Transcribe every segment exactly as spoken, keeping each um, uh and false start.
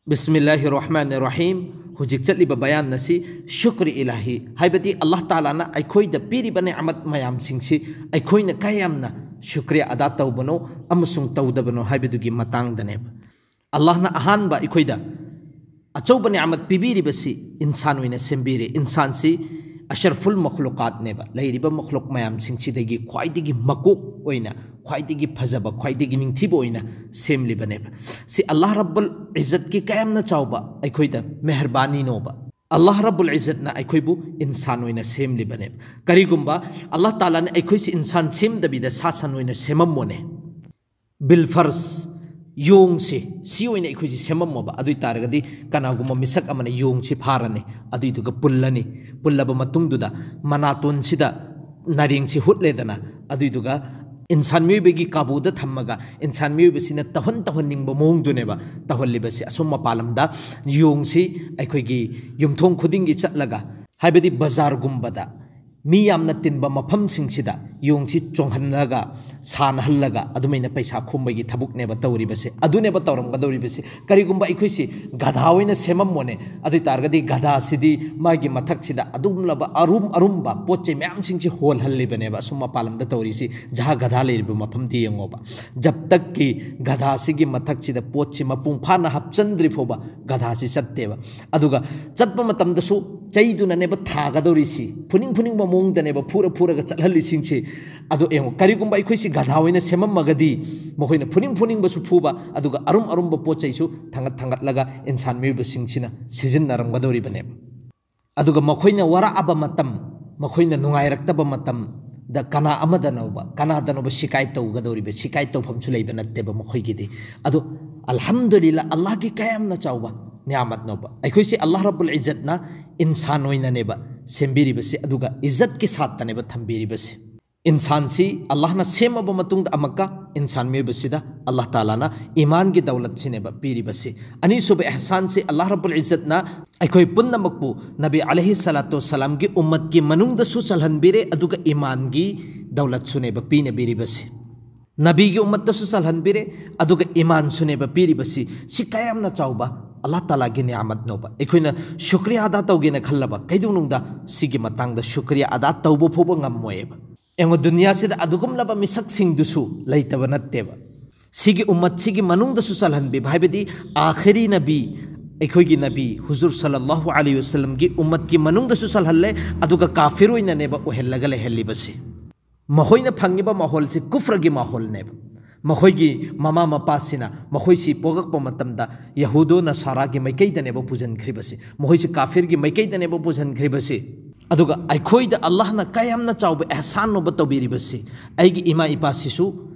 ꯕꯤꯁꯃꯤꯜꯂꯥꯍꯤꯔ ꯔꯍꯃꯥꯅꯤꯔ ꯔꯍꯤꯝ꯫ ꯍꯧꯖꯤꯛ ꯆꯠꯂꯤꯕ ꯕꯌꯥꯟ ꯑꯁꯤ ꯁꯨꯀ꯭ꯔꯤ ꯏꯂꯥꯍꯤ, ꯍꯥꯏꯕꯗꯤ ꯑꯜꯂꯥꯍ ꯇꯥꯂꯥꯅ ꯑꯩꯈꯣꯏꯗ ꯄꯤꯔꯤꯕ ꯅꯤꯌꯥꯃꯠ ꯃꯌꯥꯝꯁꯤꯡꯁꯤ ꯑꯩꯈꯣꯏꯅ ꯀꯌꯥꯝꯅ ꯁꯨꯀ꯭ꯔꯤꯌꯥ ꯑꯗꯥ ꯇꯧꯕꯅꯣ ꯑꯃꯁꯨꯡ ꯇꯧꯗꯕꯅꯣ ꯍꯥꯏꯕꯗꯨꯒꯤ ꯃꯇꯥꯡꯗꯅꯦꯕ꯫ ꯑꯜꯂꯥꯍꯅ ꯑꯍꯥꯟꯕ ꯑꯩꯈꯣꯏꯗ ꯑꯆꯧꯕ ꯅꯤꯌꯥꯃꯠ ꯄꯤꯕꯤꯔꯤꯕꯁꯤ ꯏꯟꯁꯥꯟ ꯑꯣꯏꯅ ꯁꯦꯝꯕꯤꯔꯦ꯫ ꯏꯟꯁꯥꯟꯁꯤ ꯑꯁꯔꯐꯨꯜ ꯃꯈꯂꯨꯀꯥꯠꯅꯦꯕ, ꯂꯩꯔꯤꯕ ꯃꯈꯂꯨꯛ ꯃꯌꯥꯝꯁꯤꯡꯁꯤꯗꯒꯤ ꯈ꯭ꯋꯥꯏꯗꯒꯤ ꯃꯀꯣꯛ ꯑꯣꯏꯅ, ꯈ꯭ꯋꯥꯏꯗꯒꯤ ꯐꯖꯕ, ꯈ꯭ꯋꯥꯏꯗꯒꯤ ꯅꯤꯡꯊꯤꯕ ꯑꯣꯏꯅ ꯁꯦꯝꯂꯤꯕꯅꯦꯕ꯫ ꯁꯤ ꯑꯜꯂꯥꯍ ꯔꯕꯨꯜ ꯏꯖꯠꯀꯤ ꯀꯌꯥꯝꯅ ꯆꯥꯎꯕ ꯑꯩꯈꯣꯏꯗ ꯃꯦꯍꯔꯕꯥꯅꯤꯅꯣꯕ꯫ ꯑꯜꯂꯥꯍ ꯔꯕꯨꯜ ꯏꯖꯠꯅ ꯑꯩꯈꯣꯏꯕꯨ ꯏꯟꯁꯥꯟ ꯑꯣꯏꯅ ꯁꯦꯝꯂꯤꯕꯅꯦꯕ꯫ ꯀꯔꯤꯒꯨꯝꯕ ꯑꯜꯂꯥꯍ ꯇꯥꯂꯥꯅ ꯑꯩꯈꯣꯏꯁꯤ ꯏꯟꯁꯥꯟ ꯁꯦꯝꯗꯕꯤꯗ ꯁꯥ ꯁꯟ ꯑꯣꯏꯅ ꯁꯦꯝꯃꯝꯃꯣꯅꯦ, ꯕꯤꯜ ꯐꯔꯁ, ꯌꯣꯡꯁꯤ ꯁꯤ ꯑꯣꯏꯅ ꯑꯩꯈꯣꯏꯁꯤ ꯁꯦꯝꯃꯝꯃꯣꯕ, ꯑꯗꯨ ꯑꯣꯏ ꯇꯥꯔꯒꯗꯤ ꯀꯅꯥꯒꯨꯝꯕ ꯃꯤꯁꯛ ꯑꯃꯅ ꯌꯣꯡꯁꯤ ꯐꯥꯔꯅꯤ, ꯑꯗꯨꯏꯗꯨꯒ ꯄꯨꯜꯂꯅꯤ, ꯄꯨꯜꯂꯕ ꯃꯇꯨꯡꯗꯨꯗ ꯃꯅꯥꯇꯣꯟꯁꯤꯗ ꯅꯥꯔꯦꯡꯁꯤ ꯍꯨꯠꯂꯦꯗꯅ, ꯑꯗꯨꯏꯗꯨꯒ ꯏꯟꯁꯥꯟ ꯃꯤꯑꯣꯏꯕꯒꯤ ꯀꯥꯕꯨꯗ ꯊꯝꯃꯒ ꯏꯟꯁꯥꯟ ꯃꯤꯑꯣꯏꯕꯁꯤꯅ ꯇꯧꯍꯟ ꯇꯧꯍꯟꯅꯤꯡꯕ ꯃꯑꯣꯡꯗꯨꯅꯦꯕ ꯇꯧꯍꯜꯂꯤꯕꯁꯤ꯫ ꯑꯁꯨꯝ ꯃꯄꯥꯟ ꯂꯝꯗ ꯌꯣꯡꯁꯤ ꯑꯩꯈꯣꯏꯒꯤ ꯌꯨꯝꯊꯣꯡ ꯈꯨꯗꯤꯡꯒꯤ ꯆꯠꯂꯒ, ꯍꯥꯏꯕꯗꯤ ꯕꯖꯥꯔꯒꯨꯝꯕꯗ ꯃꯤ ꯌꯥꯝꯅ ꯇꯤꯟꯕ ꯃꯐꯝꯁꯤꯡꯁꯤꯗ ꯌꯣꯡꯁꯤ ꯆꯣꯡꯍꯜꯂꯒ, ꯁꯥꯟꯅꯍꯜꯂꯒ ꯑꯗꯨꯃꯥꯏꯅ ꯄꯩꯁꯥ ꯈꯣꯝꯕꯒꯤ ꯊꯕꯛꯅꯦꯕ ꯇꯧꯔꯤꯕꯁꯦ, ꯑꯗꯨꯅꯦꯕ ꯇꯧꯔꯝꯒꯗꯧꯔꯤꯕꯁꯦ꯫ ꯀꯔꯤꯒꯨꯝꯕ ꯑꯩꯈꯣꯏꯁꯤ ꯒꯙꯥ ꯑꯣꯏꯅ ꯁꯦꯝꯃꯝꯃꯣꯅꯦ, ꯑꯗꯨ ꯑꯣꯏ ꯇꯥꯔꯒꯗꯤ ꯒꯙꯥꯁꯤꯗꯤ ꯃꯥꯒꯤ ꯃꯊꯛꯁꯤꯗ ꯑꯗꯨꯝꯂꯕ ꯑꯔꯨꯝ ꯑꯔꯨꯝꯕ ꯄꯣꯠ ꯆꯩ ꯃꯌꯥꯝꯁꯤꯡꯁꯤ ꯍꯣꯜꯍꯜꯂꯤꯕꯅꯦꯕ꯫ ꯑꯁꯨꯝ ꯃꯄꯥꯟ ꯂꯝꯗ ꯇꯧꯔꯤꯁꯤ, ꯖꯍꯥ ꯒꯙꯥ ꯂꯩꯔꯤꯕ ꯃꯐꯝꯗꯤ ꯌꯦꯡꯉꯣꯕ꯫ ꯖꯕ ꯇꯛꯀꯤ ꯒꯙꯥꯁꯤꯒꯤ ꯃꯊꯛꯁꯤꯗ ꯄꯣꯠꯁꯤ ꯃꯄꯨꯡ ꯐꯥꯅ ꯍꯥꯞꯆꯤꯟꯗ꯭ꯔꯤ ꯐꯥꯎꯕ ꯒꯙꯥꯁꯤ ꯆꯠꯇꯦꯕ꯫ ꯑꯗꯨꯒ ꯆꯠꯄ ꯃꯇꯝꯗꯁꯨ ꯆꯩꯗꯨꯅꯅꯦꯕ ꯊꯥꯒꯗꯧꯔꯤꯁꯤ, ꯐꯨꯅꯤꯡ ꯐꯨꯅꯤꯡꯕ ꯃꯑꯣꯡꯗꯅꯦꯕ ꯐꯨꯔ ꯐꯨꯔꯒ ꯆꯠꯍꯜꯂꯤꯁꯤꯡꯁꯤ꯫ ꯑꯗꯣ ꯌꯦꯡꯉꯣ, ꯀꯔꯤꯒꯨꯝꯕ ꯑꯩꯈꯣꯏꯁꯤ ꯒꯙꯥ ꯑꯣꯏꯅ ꯁꯦꯝꯃꯝꯃꯒꯗꯤ ꯃꯈꯣꯏꯅ ꯐꯨꯅꯤꯡ ꯐꯨꯅꯤꯡꯕꯁꯨ ꯐꯨꯕ, ꯑꯗꯨꯒ ꯑꯔꯨꯝ ꯑꯔꯨꯝꯕ ꯄꯣꯠ ꯆꯩꯁꯨ ꯊꯥꯡꯒꯠ ꯊꯥꯡꯒꯠꯂꯒ ꯏꯟꯁꯥꯟ ꯃꯤꯑꯣꯏꯕꯁꯤꯡꯁꯤꯅ ꯁꯤꯖꯤꯟꯅꯔꯝꯒꯗꯧꯔꯤꯕꯅꯦꯕ꯫ ꯑꯗꯨꯒ ꯃꯈꯣꯏꯅ ꯋꯥꯔꯛꯑꯕ ꯃꯇꯝ, ꯃꯈꯣꯏꯅ ꯅꯨꯡꯉꯥꯏꯔꯛꯇꯕ ꯃꯇꯝꯗ ꯀꯅꯥ ꯑꯃꯗꯅꯣꯕ, ꯀꯅꯥꯗꯅꯣꯕ ꯁꯤꯀꯥꯏ ꯇꯧꯒꯗꯧꯔꯤꯕ? ꯁꯤꯀꯥꯏ ꯇꯧꯐꯝꯁꯨ ꯂꯩꯕ ꯅꯠꯇꯦꯕ ꯃꯈꯣꯏꯒꯤꯗꯤ꯫ ꯑꯗꯣ ꯑꯜꯍꯝꯗꯨꯂꯤꯜꯂꯥ, ꯑꯜꯂꯥꯍꯒꯤ ꯀꯌꯥꯝꯅ ꯆꯥꯎꯕ ꯅꯤꯌꯥꯃꯠꯅꯣꯕ꯫ ꯑꯩꯈꯣꯏꯁꯤ ꯑꯜꯂꯥꯍ ꯔꯕꯨꯜ ꯏꯖꯠꯅ ꯏꯟꯁꯥꯟ ꯑꯣꯏꯅꯅꯦꯕ ꯁꯦꯝꯕꯤꯔꯤꯕꯁꯤ, ꯑꯗꯨꯒ ꯏꯖꯠꯀꯤ ꯁꯥꯠꯇꯅꯦꯕ ꯊꯝꯕꯤꯔꯤꯕꯁꯤ꯫ ꯏꯟꯁꯥꯟꯁꯤ ꯑꯜꯂꯥꯍꯅ ꯁꯦꯝꯃꯕ ꯃꯇꯨꯡꯗ ꯑꯃꯨꯛꯀ ꯏꯟꯁꯥꯟ ꯃꯤꯑꯣꯏꯕꯁꯤꯗ ꯑꯜꯂꯥꯍ ꯇꯥꯂꯥꯅ ꯏꯃꯥꯟꯒꯤ ꯗꯧꯂꯠꯁꯤꯅꯦꯕ ꯄꯤꯔꯤꯕꯁꯤ꯫ ꯑꯅꯤꯁꯨꯕ ꯏꯍꯁꯥꯟꯁꯤ, ꯑꯜꯂꯥꯍ ꯔꯕꯨꯜ ꯏꯖꯠꯅ ꯑꯩꯈꯣꯏ ꯄꯨꯝꯅꯃꯛꯄꯨ ꯅꯕꯤ ꯑꯂꯩꯍꯤ ꯁꯂꯥꯇꯨ ꯋꯁꯁꯂꯥꯝꯒꯤ ꯎꯝꯃꯠꯀꯤ ꯃꯅꯨꯡꯗꯁꯨ ꯆꯜꯍꯟꯕꯤꯔꯦ, ꯑꯗꯨꯒ ꯏꯃꯥꯟꯒꯤ ꯗꯧꯂꯠꯁꯨꯅꯦꯕ ꯄꯤꯅꯕꯤꯔꯤꯕꯁꯤ꯫ ꯅꯕꯤꯒꯤ ꯎꯝꯃꯠꯇꯁꯨ ꯆꯜꯍꯟꯕꯤꯔꯦ, ꯑꯗꯨꯒ ꯏꯃꯥꯟꯁꯨꯅꯦꯕ ꯄꯤꯔꯤꯕꯁꯤ꯫ ꯁꯤ ꯀꯌꯥꯝꯅ ꯆꯥꯎꯕ ꯑꯜꯂꯥꯍ ꯇꯥꯂꯥꯒꯤ ꯅꯤꯌꯥꯃꯠꯅꯣꯕ꯫ ꯑꯩꯈꯣꯏꯅ ꯁꯨꯀ꯭ꯔꯤꯌꯥ ꯑꯗꯥ ꯇꯧꯒꯦꯅ ꯈꯜꯂꯕ, ꯀꯩꯗꯧꯅꯨꯡꯗ ꯁꯤꯒꯤ ꯃꯇꯥꯡꯗ ꯁꯨꯀ꯭ꯔꯤꯌꯥ ꯑꯗꯥ ꯇꯧꯕ ꯐꯥꯎꯕ ꯉꯝꯃꯣꯏꯕ꯫ ꯌꯦꯡꯉꯣ, ꯗꯨꯅꯤꯌꯥꯁꯤꯗ ꯑꯗꯨꯒꯨꯝꯂꯕ ꯃꯤꯁꯛꯁꯤꯡꯗꯨꯁꯨ ꯂꯩꯇꯕ ꯅꯠꯇꯦꯕ꯫ ꯁꯤꯒꯤ ꯎꯝꯃꯠꯁꯤꯒꯤ ꯃꯅꯨꯡꯗꯁꯨ ꯆꯜꯍꯟꯕꯤꯕ, ꯍꯥꯏꯕꯗꯤ ꯑꯥꯈꯤꯔꯤ ꯅꯕꯤ, ꯑꯩꯈꯣꯏꯒꯤ ꯅꯕꯤ ꯍꯨꯖꯨꯔ ꯁꯜꯂꯜꯂꯥꯍꯨ ꯑꯂꯩꯍꯤ ꯋꯁꯜꯂꯝꯒꯤ ꯎꯝꯃꯠꯀꯤ ꯃꯅꯨꯡꯗꯁꯨ ꯆꯜꯍꯜꯂꯦ, ꯑꯗꯨꯒ ꯀꯥꯐꯤꯔ ꯑꯣꯏꯅꯅꯦꯕ ꯑꯣꯏꯍꯜꯂꯒ ꯂꯩꯍꯜꯂꯤꯕꯁꯤ꯫ ꯃꯈꯣꯏꯅ ꯐꯪꯉꯤꯕ ꯃꯥꯍꯣꯜꯁꯤ ꯀꯨꯐ꯭ꯔꯒꯤ ꯃꯥꯍꯣꯜꯅꯦꯕ꯫ ꯃꯈꯣꯏꯒꯤ ꯃꯃꯥ ꯃꯄꯥꯁꯤꯅ ꯃꯈꯣꯏꯁꯤ ꯄꯣꯛꯂꯛꯄ ꯃꯇꯝꯗ ꯌꯍꯨꯗꯣ ꯅꯁꯥꯔꯥꯒꯤ ꯃꯥꯏꯀꯩꯗꯅꯦꯕ ꯄꯨꯁꯤꯟꯈ꯭ꯔꯤꯕꯁꯤ, ꯃꯈꯣꯏꯁꯤ ꯀꯥꯐꯤꯔꯒꯤ ꯃꯥꯏꯀꯩꯗꯅꯦꯕ ꯄꯨꯁꯤꯟꯈ꯭ꯔꯤꯕꯁꯤ꯫ ꯑꯗꯨꯒ ꯑꯩꯈꯣꯏꯗ ꯑꯜꯂꯥꯍꯅ ꯀꯌꯥꯝꯅ ꯆꯥꯎꯕ ꯑꯦꯍꯁꯥꯟꯅꯣꯕ ꯇꯧꯕꯤꯔꯤꯕꯁꯤ, ꯑꯩꯒꯤ ꯏꯃꯥ ꯏꯄꯥꯁꯤꯁꯨ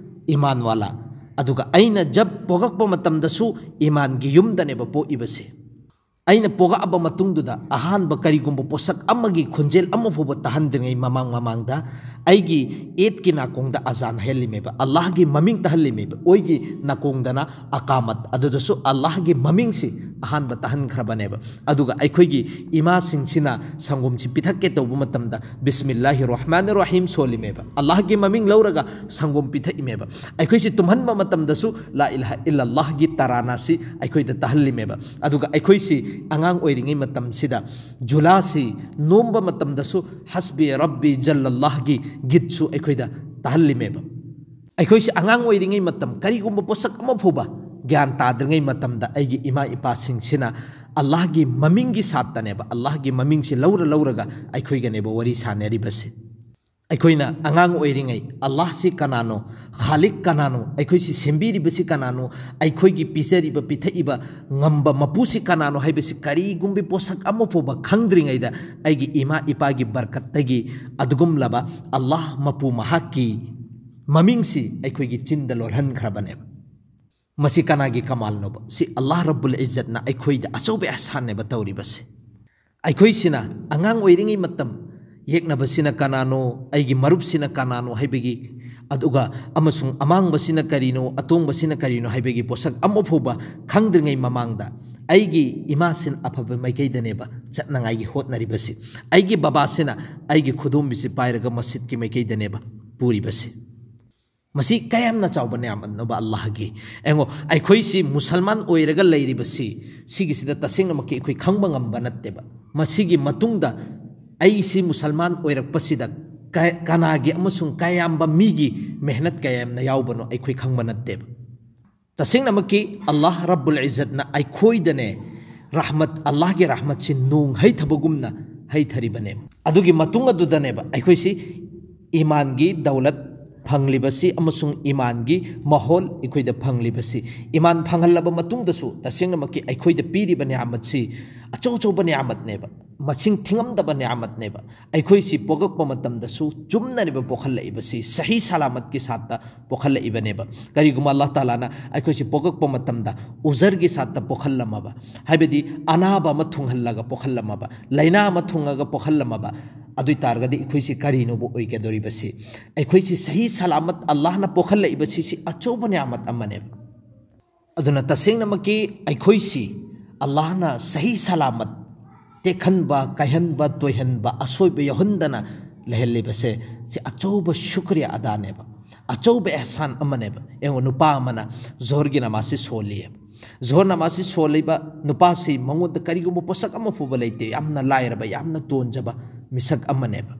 ꯏꯃꯥꯟ ꯋꯥꯂꯥ, ꯑꯗꯨꯒ ꯑꯩꯅ ꯖꯕ ꯄꯣꯛꯂꯛꯄ ꯃꯇꯝꯗꯁꯨ ꯏꯃꯥꯟꯒꯤ ꯌꯨꯝꯗꯅꯦꯕ ꯄꯣꯛꯏꯕꯁꯤ꯫ ꯑꯩꯅ ꯄꯣꯛꯂꯛꯑꯕ ꯃꯇꯨꯡꯗꯨꯗ ꯑꯍꯥꯟꯕ ꯀꯔꯤꯒꯨꯝꯕ ꯄꯣꯠꯁꯛ ꯑꯃꯒꯤ ꯈꯣꯟꯖꯦꯜ ꯑꯃ ꯐꯥꯎꯕ ꯇꯥꯍꯟꯗ꯭ꯔꯤꯉꯩ ꯃꯃꯥꯡ ꯃꯃꯥꯡꯗ ꯑꯩꯒꯤ ꯏꯗꯀꯤ ꯅꯥꯀꯣꯡꯗ ꯑꯖꯥꯟ ꯍꯥꯏꯍꯜꯂꯤꯃꯦꯕ, ꯑꯜꯂꯥꯍꯒꯤ ꯃꯃꯤꯡ ꯇꯥꯍꯜꯂꯤꯃꯦꯕ꯫ ꯑꯣꯏꯒꯤ ꯅꯥꯀꯣꯡꯗꯅ ꯑꯀꯥꯃꯠ, ꯑꯗꯨꯗꯁꯨ ꯑꯜꯂꯥꯍꯒꯤ ꯃꯃꯤꯡꯁꯤ ꯑꯍꯥꯟꯕ ꯇꯥꯍꯟꯈ꯭ꯔꯕꯅꯦꯕ꯫ ꯑꯗꯨꯒ ꯑꯩꯈꯣꯏꯒꯤ ꯏꯃꯥꯁꯤꯡꯁꯤꯅ ꯁꯪꯒꯣꯝꯁꯤ ꯄꯤꯊꯛꯀꯦ ꯇꯧꯕ ꯃꯇꯝꯗ ꯕꯤꯁꯃꯤꯜꯂꯥꯍꯤ ꯔꯍꯃꯥꯟ ꯔꯍꯤꯝ ꯁꯣꯜꯂꯤꯃꯦꯕ, ꯑꯜꯂꯥꯍꯒꯤ ꯃꯃꯤꯡ ꯂꯧꯔꯒ ꯁꯪꯒꯣꯝ ꯄꯤꯊꯛꯏꯃꯦꯕ꯫ ꯑꯩꯈꯣꯏꯁꯤ ꯇꯨꯝꯍꯟꯕ ꯃꯇꯝꯗꯁꯨ ꯂꯥ ꯏꯂꯥꯍ ꯏꯜꯂꯜꯂꯥꯍꯒꯤ ꯇꯔꯥꯅꯥꯁꯤ ꯑꯩꯈꯣꯏꯗ ꯇꯥꯍꯜꯂꯤꯃꯦꯕ꯫ ꯑꯗꯨꯒ ꯑꯩꯈꯣꯏꯁꯤ ꯑꯉꯥꯡ ꯑꯣꯏꯔꯤꯉꯩ ꯃꯇꯝꯁꯤꯗ ꯖꯨꯂꯥꯁꯤ ꯅꯣꯝꯕ ꯃꯇꯝꯗꯁꯨ ꯍꯁꯕꯤ ꯔꯕꯤ ꯖꯜꯂꯜꯂꯥꯍꯒꯤ ꯒꯤꯠꯁꯨ ꯑꯩꯈꯣꯏꯗ ꯇꯥꯍꯜꯂꯤꯃꯦꯕ꯫ ꯑꯩꯈꯣꯏꯁꯤ ꯑꯉꯥꯡ ꯑꯣꯏꯔꯤꯉꯩ ꯃꯇꯝ, ꯀꯔꯤꯒꯨꯝꯕ ꯄꯣꯠꯁꯛ ꯑꯃ ꯐꯥꯎꯕ ꯒ꯭ꯌꯥꯟ ꯇꯥꯗ꯭ꯔꯤꯉꯩ ꯃꯇꯝꯗ ꯑꯩꯒꯤ ꯏꯃꯥ ꯏꯄꯥꯁꯤꯡꯁꯤꯅ ꯑꯜꯂꯥꯍꯒꯤ ꯃꯃꯤꯡꯒꯤ ꯁꯥꯠꯇꯅꯦꯕ, ꯑꯜꯂꯥꯍꯒꯤ ꯃꯃꯤꯡꯁꯤ ꯂꯧꯔ ꯂꯧꯔꯒ ꯑꯩꯈꯣꯏꯒꯅꯦꯕ ꯋꯥꯔꯤ ꯁꯥꯟꯅꯔꯤꯕꯁꯦ꯫ ꯑꯩꯈꯣꯏꯅ ꯑꯉꯥꯡ ꯑꯣꯏꯔꯤꯉꯩ ꯑꯜꯂꯥꯍꯁꯤ ꯀꯅꯥꯅꯣ, ꯈꯥꯂꯤꯛ ꯀꯅꯥꯅꯣ, ꯑꯩꯈꯣꯏꯁꯤ ꯁꯦꯝꯕꯤꯔꯤꯕꯁꯤ ꯀꯅꯥꯅꯣ, ꯑꯩꯈꯣꯏꯒꯤ ꯄꯤꯖꯔꯤꯕ ꯄꯤꯊꯛꯏꯕ ꯉꯝꯕ ꯃꯄꯨꯁꯤ ꯀꯅꯥꯅꯣ ꯍꯥꯏꯕꯁꯤ ꯀꯔꯤꯒꯨꯝꯕꯤ ꯄꯣꯠꯁꯛ ꯑꯃ ꯐꯥꯎꯕ ꯈꯪꯗ꯭ꯔꯤꯉꯩꯗ ꯑꯩꯒꯤ ꯏꯃꯥ ꯏꯄꯥꯒꯤ ꯕꯔꯀꯠꯇꯒꯤ ꯑꯗꯨꯒꯨꯝꯂꯕ ꯑꯜꯂꯥꯍ ꯃꯄꯨ ꯃꯍꯥꯛꯀꯤ ꯃꯃꯤꯡꯁꯤ ꯑꯩꯈꯣꯏꯒꯤ ꯆꯤꯟꯗ ꯂꯣꯜꯍꯟꯈ꯭ꯔꯕꯅꯦꯕ꯫ ꯃꯁꯤ ꯀꯅꯥꯒꯤ ꯀꯃꯥꯜꯅꯣꯕ? ꯁꯤ ꯑꯜꯂꯥꯍ ꯔꯕꯨꯜ ꯏꯖꯠꯅ ꯑꯩꯈꯣꯏꯗ ꯑꯆꯧꯕ ꯑꯦꯍꯁꯥꯟꯅꯦꯕ ꯇꯧꯔꯤꯕꯁꯦ꯫ ꯑꯩꯈꯣꯏꯁꯤꯅ ꯑꯉꯥꯡ ꯑꯣꯏꯔꯤꯉꯩ ꯃꯇꯝ, ꯌꯦꯛꯅꯕꯁꯤꯅ ꯀꯅꯥꯅꯣ, ꯑꯩꯒꯤ ꯃꯔꯨꯞꯁꯤꯅ ꯀꯅꯥꯅꯣ ꯍꯥꯏꯕꯒꯤ, ꯑꯗꯨꯒ ꯑꯃꯁꯨꯡ ꯑꯃꯥꯡꯕꯁꯤꯅ ꯀꯔꯤꯅꯣ, ꯑꯇꯣꯡꯕꯁꯤꯅ ꯀꯔꯤꯅꯣ ꯍꯥꯏꯕꯒꯤ ꯄꯣꯠꯁꯛ ꯑꯃ ꯐꯥꯎꯕ ꯈꯪꯗ꯭ꯔꯤꯉꯩ ꯃꯃꯥꯡꯗ ꯑꯩꯒꯤ ꯏꯃꯥꯁꯤꯅ ꯑꯐꯕ ꯃꯥꯏꯀꯩꯗꯅꯦꯕ ꯆꯠꯅꯉꯥꯏꯒꯤ ꯍꯣꯠꯅꯔꯤꯕꯁꯤ꯫ ꯑꯩꯒꯤ ꯕꯕꯥꯁꯤꯅ ꯑꯩꯒꯤ ꯈꯨꯗꯣꯝꯕꯤꯁꯤ ꯄꯥꯏꯔꯒ ꯃꯁꯖꯤꯠꯀꯤ ꯃꯥꯏꯀꯩꯗꯅꯦꯕ ꯄꯨꯔꯤꯕꯁꯤ꯫ ꯃꯁꯤ ꯀꯌꯥꯝꯅ ꯆꯥꯎꯕ ꯅꯤꯌꯥꯃꯠꯅꯣꯕ ꯑꯜꯂꯥꯍꯒꯤ꯫ ꯌꯦꯡꯉꯣ, ꯑꯩꯈꯣꯏꯁꯤ ꯃꯨꯁꯜꯃꯥꯟ ꯑꯣꯏꯔꯒ ꯂꯩꯔꯤꯕꯁꯤ, ꯁꯤꯒꯤꯁꯤꯗ ꯇꯁꯦꯡꯅꯃꯛꯀꯤ ꯑꯩꯈꯣꯏ ꯈꯪꯕ ꯉꯝꯕ ꯅꯠꯇꯦꯕ꯫ ꯃꯁꯤꯒꯤ ꯃꯇꯨꯡꯗ ꯑꯩꯁꯤ ꯃꯨꯁꯜꯃꯥꯟ ꯑꯣꯏꯔꯛꯄꯁꯤꯗ ꯀ-, ꯀꯅꯥꯒꯤ ꯑꯃꯁꯨꯡ ꯀꯌꯥꯝꯕ ꯃꯤꯒꯤ ꯃꯦꯍꯅꯠ ꯀꯌꯥꯝꯅ ꯌꯥꯎꯕꯅꯣ ꯑꯩꯈꯣꯏ ꯈꯪꯕ ꯅꯠꯇꯦꯕ꯫ ꯇꯁꯦꯡꯅꯃꯛꯀꯤ ꯑꯜꯂꯥꯍ ꯔꯕꯨꯜ ꯏꯖꯠꯅ ꯑꯩꯈꯣꯏꯗꯅꯦ ꯔꯍꯃꯠ, ꯑꯜꯂꯥꯍꯒꯤ ꯔꯍꯃꯠꯁꯤ ꯅꯣꯡ ꯍꯩꯊꯕꯒꯨꯝꯅ ꯍꯩꯊꯔꯤꯕꯅꯦꯕ꯫ ꯑꯗꯨꯒꯤ ꯃꯇꯨꯡ ꯑꯗꯨꯗꯅꯦꯕ ꯑꯩꯈꯣꯏꯁꯤ ꯏꯃꯥꯟꯒꯤ ꯗꯧꯂꯠ ꯐꯪꯂꯤꯕꯁꯤ ꯑꯃꯁꯨꯡ ꯏꯃꯥꯟꯒꯤ ꯃꯍꯣꯜ ꯑꯩꯈꯣꯏꯗ ꯐꯪꯂꯤꯕꯁꯤ, ꯏꯃꯥꯟ ꯐꯪꯍꯜꯂꯕ ꯃꯇꯨꯡꯗꯁꯨ ꯇꯁꯦꯡꯅꯃꯛꯀꯤ ꯑꯩꯈꯣꯏꯗ ꯄꯤꯔꯤꯕ ꯅꯤꯌꯥꯃꯠꯁꯤ ꯑꯆꯧ ꯑꯆꯧꯕ ꯅꯤꯌꯥꯃꯠꯅꯦꯕ, ꯃꯁꯤꯡ ꯊꯤꯉꯝꯗꯕ ꯅꯤꯌꯥꯃꯠꯅꯦꯕ꯫ ꯑꯩꯈꯣꯏꯁꯤ ꯄꯣꯛꯂꯛꯄ ꯃꯇꯝꯗꯁꯨ ꯆꯨꯝꯅꯅꯦꯕ ꯄꯣꯛꯍꯜꯂꯛꯏꯕꯁꯤ, ꯁꯍꯤ ꯁꯂꯥꯃꯠꯀꯤ ꯁꯥꯠꯇ ꯄꯣꯛꯍꯜꯂꯛꯏꯕꯅꯦꯕ꯫ ꯀꯔꯤꯒꯨꯝꯕ ꯑꯜꯂꯥꯍ ꯇꯥꯂꯥꯅ ꯑꯩꯈꯣꯏꯁꯤ ꯄꯣꯛꯂꯛꯄ ꯃꯇꯝꯗ ꯎꯖꯔꯒꯤ ꯁꯥꯠꯇ ꯄꯣꯛꯍꯜꯂꯝꯃꯕ, ꯍꯥꯏꯕꯗꯤ ꯑꯅꯥꯕ ꯑꯃ ꯊꯨꯡꯍꯜꯂꯒ ꯄꯣꯛꯍꯜꯂꯝꯃꯕ, ꯂꯥꯏꯅꯥ ꯑꯃ ꯊꯨꯡꯉꯒ ꯄꯣꯛꯍꯜꯂꯝꯃꯕ, ꯑꯗꯨ ꯑꯣꯏ ꯇꯥꯔꯒꯗꯤ ꯑꯩꯈꯣꯏꯁꯤ ꯀꯔꯤꯅꯣꯕ ꯑꯣꯏꯒꯗꯧꯔꯤꯕꯁꯤ? ꯑꯩꯈꯣꯏꯁꯤ ꯁꯍꯤ ꯁꯂꯥꯃꯠ ꯑꯜꯂꯥꯍꯅ ꯄꯣꯛꯍꯜꯂꯛꯏꯕꯁꯤ, ꯁꯤ ꯑꯆꯧꯕ ꯅꯤꯌꯥꯃꯠ ꯑꯃꯅꯦꯕ꯫ ꯑꯗꯨꯅ ꯇꯁꯦꯡꯅꯃꯛꯀꯤ ꯑꯩꯈꯣꯏꯁꯤ ꯑꯜꯂꯥꯍꯅ ꯁꯍꯤ ꯁꯂꯥꯃꯠ ꯇꯦꯛꯍꯟꯕ, ꯀꯥꯏꯍꯟꯕ, ꯇꯣꯏꯍꯟꯕ, ꯑꯁꯣꯏꯕ ꯌꯥꯎꯍꯟꯗꯅ ꯂꯩꯍꯜꯂꯤꯕꯁꯦ, ꯁꯤ ꯑꯆꯧꯕ ꯁꯨꯀ꯭ꯔꯤꯌꯥ ꯑꯗꯥꯅꯦꯕ, ꯑꯆꯧꯕ ꯑꯦꯍꯁꯥꯟ ꯑꯃꯅꯦꯕ꯫ ꯌꯦꯡꯉꯣ, ꯅꯨꯄꯥ ꯑꯃꯅ ꯖꯣꯍꯔꯒꯤ ꯅꯃꯥꯖꯁꯤ ꯁꯣꯜꯂꯤꯑꯕ꯫ ꯖꯣꯍꯔ ꯅꯃꯥꯖꯁꯤ ꯁꯣꯜꯂꯤꯕ ꯅꯨꯄꯥꯁꯤ ꯃꯉꯣꯟꯗ ꯀꯔꯤꯒꯨꯝꯕ ꯄꯣꯠꯁꯛ ꯑꯃ ꯐꯥꯎꯕ ꯂꯩꯇꯦ, ꯌꯥꯝꯅ ꯂꯥꯏꯔꯕ, ꯌꯥꯝꯅ ꯇꯣꯟꯖꯕ ꯃꯤꯁꯛ ꯑꯃꯅꯦꯕ꯫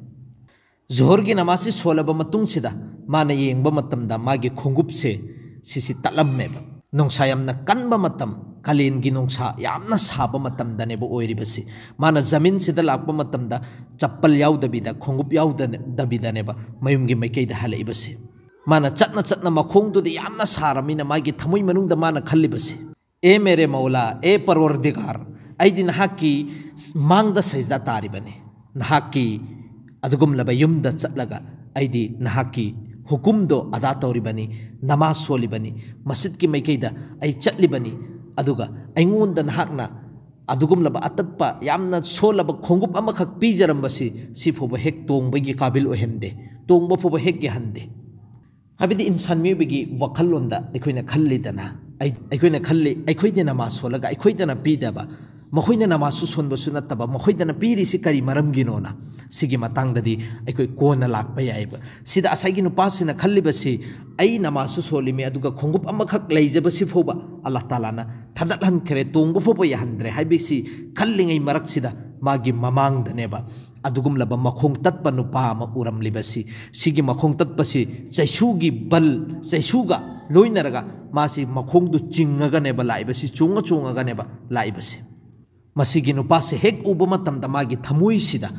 ꯖꯣꯍꯔꯒꯤ ꯅꯃꯥꯖꯁꯤ ꯁꯣꯜꯂꯕ ꯃꯇꯨꯡꯁꯤꯗ ꯃꯥꯅ ꯌꯦꯡꯕ ꯃꯇꯝꯗ ꯃꯥꯒꯤ ꯈꯣꯡꯎꯞꯁꯦ ꯁꯤꯁꯤ ꯇꯠꯂꯝꯃꯦꯕ꯫ ꯅꯨꯡꯁꯥ ꯌꯥꯝꯅ ꯀꯟꯕ ꯃꯇꯝ, ꯀꯥꯂꯦꯟꯒꯤ ꯅꯨꯡꯁꯥ ꯌꯥꯝꯅ ꯁꯥꯕ ꯃꯇꯝꯗꯅꯦꯕ ꯑꯣꯏꯔꯤꯕꯁꯤ꯫ ꯃꯥꯅ ꯖꯃꯤꯟꯁꯤꯗ ꯂꯥꯛꯄ ꯃꯇꯝꯗ ꯆꯞꯄꯜ ꯌꯥꯎꯗꯕꯤꯗ, ꯈꯣꯡꯎꯞ ꯌꯥꯎꯗꯕꯤꯗꯅꯦꯕ ꯃꯌꯨꯝꯒꯤ ꯃꯥꯏꯀꯩꯗ ꯍꯜꯂꯛꯏꯕꯁꯤ꯫ ꯃꯥꯅ ꯆꯠꯅ ꯆꯠꯅ ꯃꯈꯣꯡꯗꯨꯗ ꯌꯥꯝꯅ ꯁꯥꯔꯃꯤꯅ ꯃꯥꯒꯤ ꯊꯃꯣꯏ ꯃꯅꯨꯡꯗ ꯃꯥꯅ ꯈꯜꯂꯤꯕꯁꯤ, "ꯑꯦ ꯃꯦꯔꯦ ꯃꯧꯂꯥ, ꯑꯦ ꯄꯔꯋꯔꯗꯤꯒꯥꯔ, ꯑꯩꯗꯤ ꯅꯍꯥꯛꯀꯤ ꯃꯥꯡꯗ ꯁꯩꯖꯗꯥ ꯇꯥꯔꯤꯕꯅꯤ꯫ ꯅꯍꯥꯛꯀꯤ ꯑꯗꯨꯒꯨꯝꯂꯕ ꯌꯨꯝꯗ ꯆꯠꯂꯒ ꯑꯩꯗꯤ ꯅꯍꯥꯛꯀꯤ ꯍꯨꯀꯨꯝꯗꯣ ꯑꯗꯥ ꯇꯧꯔꯤꯕꯅꯤ, ꯅꯃꯥꯖ ꯁꯣꯜꯂꯤꯕꯅꯤ, ꯃꯁꯖꯤꯗꯀꯤ ꯃꯥꯏꯀꯩꯗ ꯑꯩ ꯆꯠꯂꯤꯕꯅꯤ, ꯑꯗꯨꯒ ꯑꯩꯉꯣꯟꯗ ꯅꯍꯥꯛꯅ ꯑꯗꯨꯒꯨꯝꯂꯕ ꯑꯇꯠꯄ, ꯌꯥꯝꯅ ꯁꯣꯜꯂꯕ ꯈꯣꯡꯎꯞ ꯑꯃꯈꯛ ꯄꯤꯖꯔꯝꯕꯁꯤ, ꯁꯤ ꯐꯥꯎꯕ ꯍꯦꯛ ꯇꯣꯡꯕꯒꯤ ꯀꯥꯕꯤꯜ ꯑꯣꯏꯍꯟꯗꯦ, ꯇꯣꯡꯕ ꯐꯥꯎꯕ ꯍꯦꯛ ꯌꯥꯍꯟꯗꯦ"꯫ ꯍꯥꯏꯕꯗꯤ ꯏꯟꯁꯥꯟ ꯃꯤꯑꯣꯏꯕꯒꯤ ꯋꯥꯈꯜꯂꯣꯟꯗ ꯑꯩꯈꯣꯏꯅ ꯈꯜꯂꯤꯗꯅ, ꯑꯩ-, ꯑꯩꯈꯣꯏꯅ ꯈꯜꯂꯤ, ꯑꯩꯈꯣꯏꯗꯤ ꯅꯃꯥꯖ ꯁꯣꯜꯂꯒ ꯑꯩꯈꯣꯏꯗꯅ ꯄꯤꯗꯕ, ꯃꯈꯣꯏꯅ ꯅꯃꯥꯖꯁꯨ ꯁꯣꯟꯕꯁꯨ ꯅꯠꯇꯕ, ꯃꯈꯣꯏꯗꯅ ꯄꯤꯔꯤꯁꯤ ꯀꯔꯤ ꯃꯔꯝꯒꯤꯅꯣꯅ? ꯁꯤꯒꯤ ꯃꯇꯥꯡꯗꯗꯤ ꯑꯩꯈꯣꯏ ꯀꯣꯟꯅ ꯂꯥꯛꯄ ꯌꯥꯏꯕ꯫ ꯁꯤꯗ ꯉꯁꯥꯏꯒꯤ ꯅꯨꯄꯥꯁꯤꯅ ꯈꯜꯂꯤꯕꯁꯤ, "ꯑꯩ ꯅꯃꯥꯖꯁꯨ ꯁꯣꯜꯂꯤꯃꯤ, ꯑꯗꯨꯒ ꯈꯣꯡꯎꯞ ꯑꯃꯈꯛ ꯂꯩꯖꯕꯁꯤ ꯐꯥꯎꯕ ꯑꯜꯂꯥꯍ ꯇꯥꯂꯥꯅ ꯊꯥꯗꯠꯍꯟꯈ꯭ꯔꯦ, ꯇꯣꯡꯕ ꯐꯥꯎꯕ ꯌꯥꯍꯟꯗ꯭ꯔꯦ" ꯍꯥꯏꯕꯁꯤ ꯈꯜꯂꯤꯉꯩ ꯃꯔꯛꯁꯤꯗ ꯃꯥꯒꯤ ꯃꯃꯥꯡꯗꯅꯦꯕ ꯑꯗꯨꯒꯨꯝꯂꯕ ꯃꯈꯣꯡ ꯇꯠꯄ ꯅꯨꯄꯥ ꯑꯃ ꯎꯔꯝꯂꯤꯕꯁꯤ꯫ ꯁꯤꯒꯤ ꯃꯈꯣꯡ ꯇꯠꯄꯁꯤ ꯆꯩꯁꯨꯒꯤ ꯕꯜ, ꯆꯩꯁꯨꯒ ꯂꯣꯏꯅꯔꯒ ꯃꯥꯁꯤ ꯃꯈꯣꯡꯗꯨ ꯆꯤꯡꯉꯒꯅꯦꯕ ꯂꯥꯛꯏꯕꯁꯤ, ꯆꯣꯡꯉ ꯆꯣꯡꯉꯒꯅꯦꯕ ꯂꯥꯛꯏꯕꯁꯤ꯫ ꯃꯁꯤꯒꯤ ꯅꯨꯄꯥꯁꯦ ꯍꯦꯛ ꯎꯕ ꯃꯇꯝꯗ ꯃꯥꯒꯤ ꯊꯃꯣꯏꯁꯤꯗ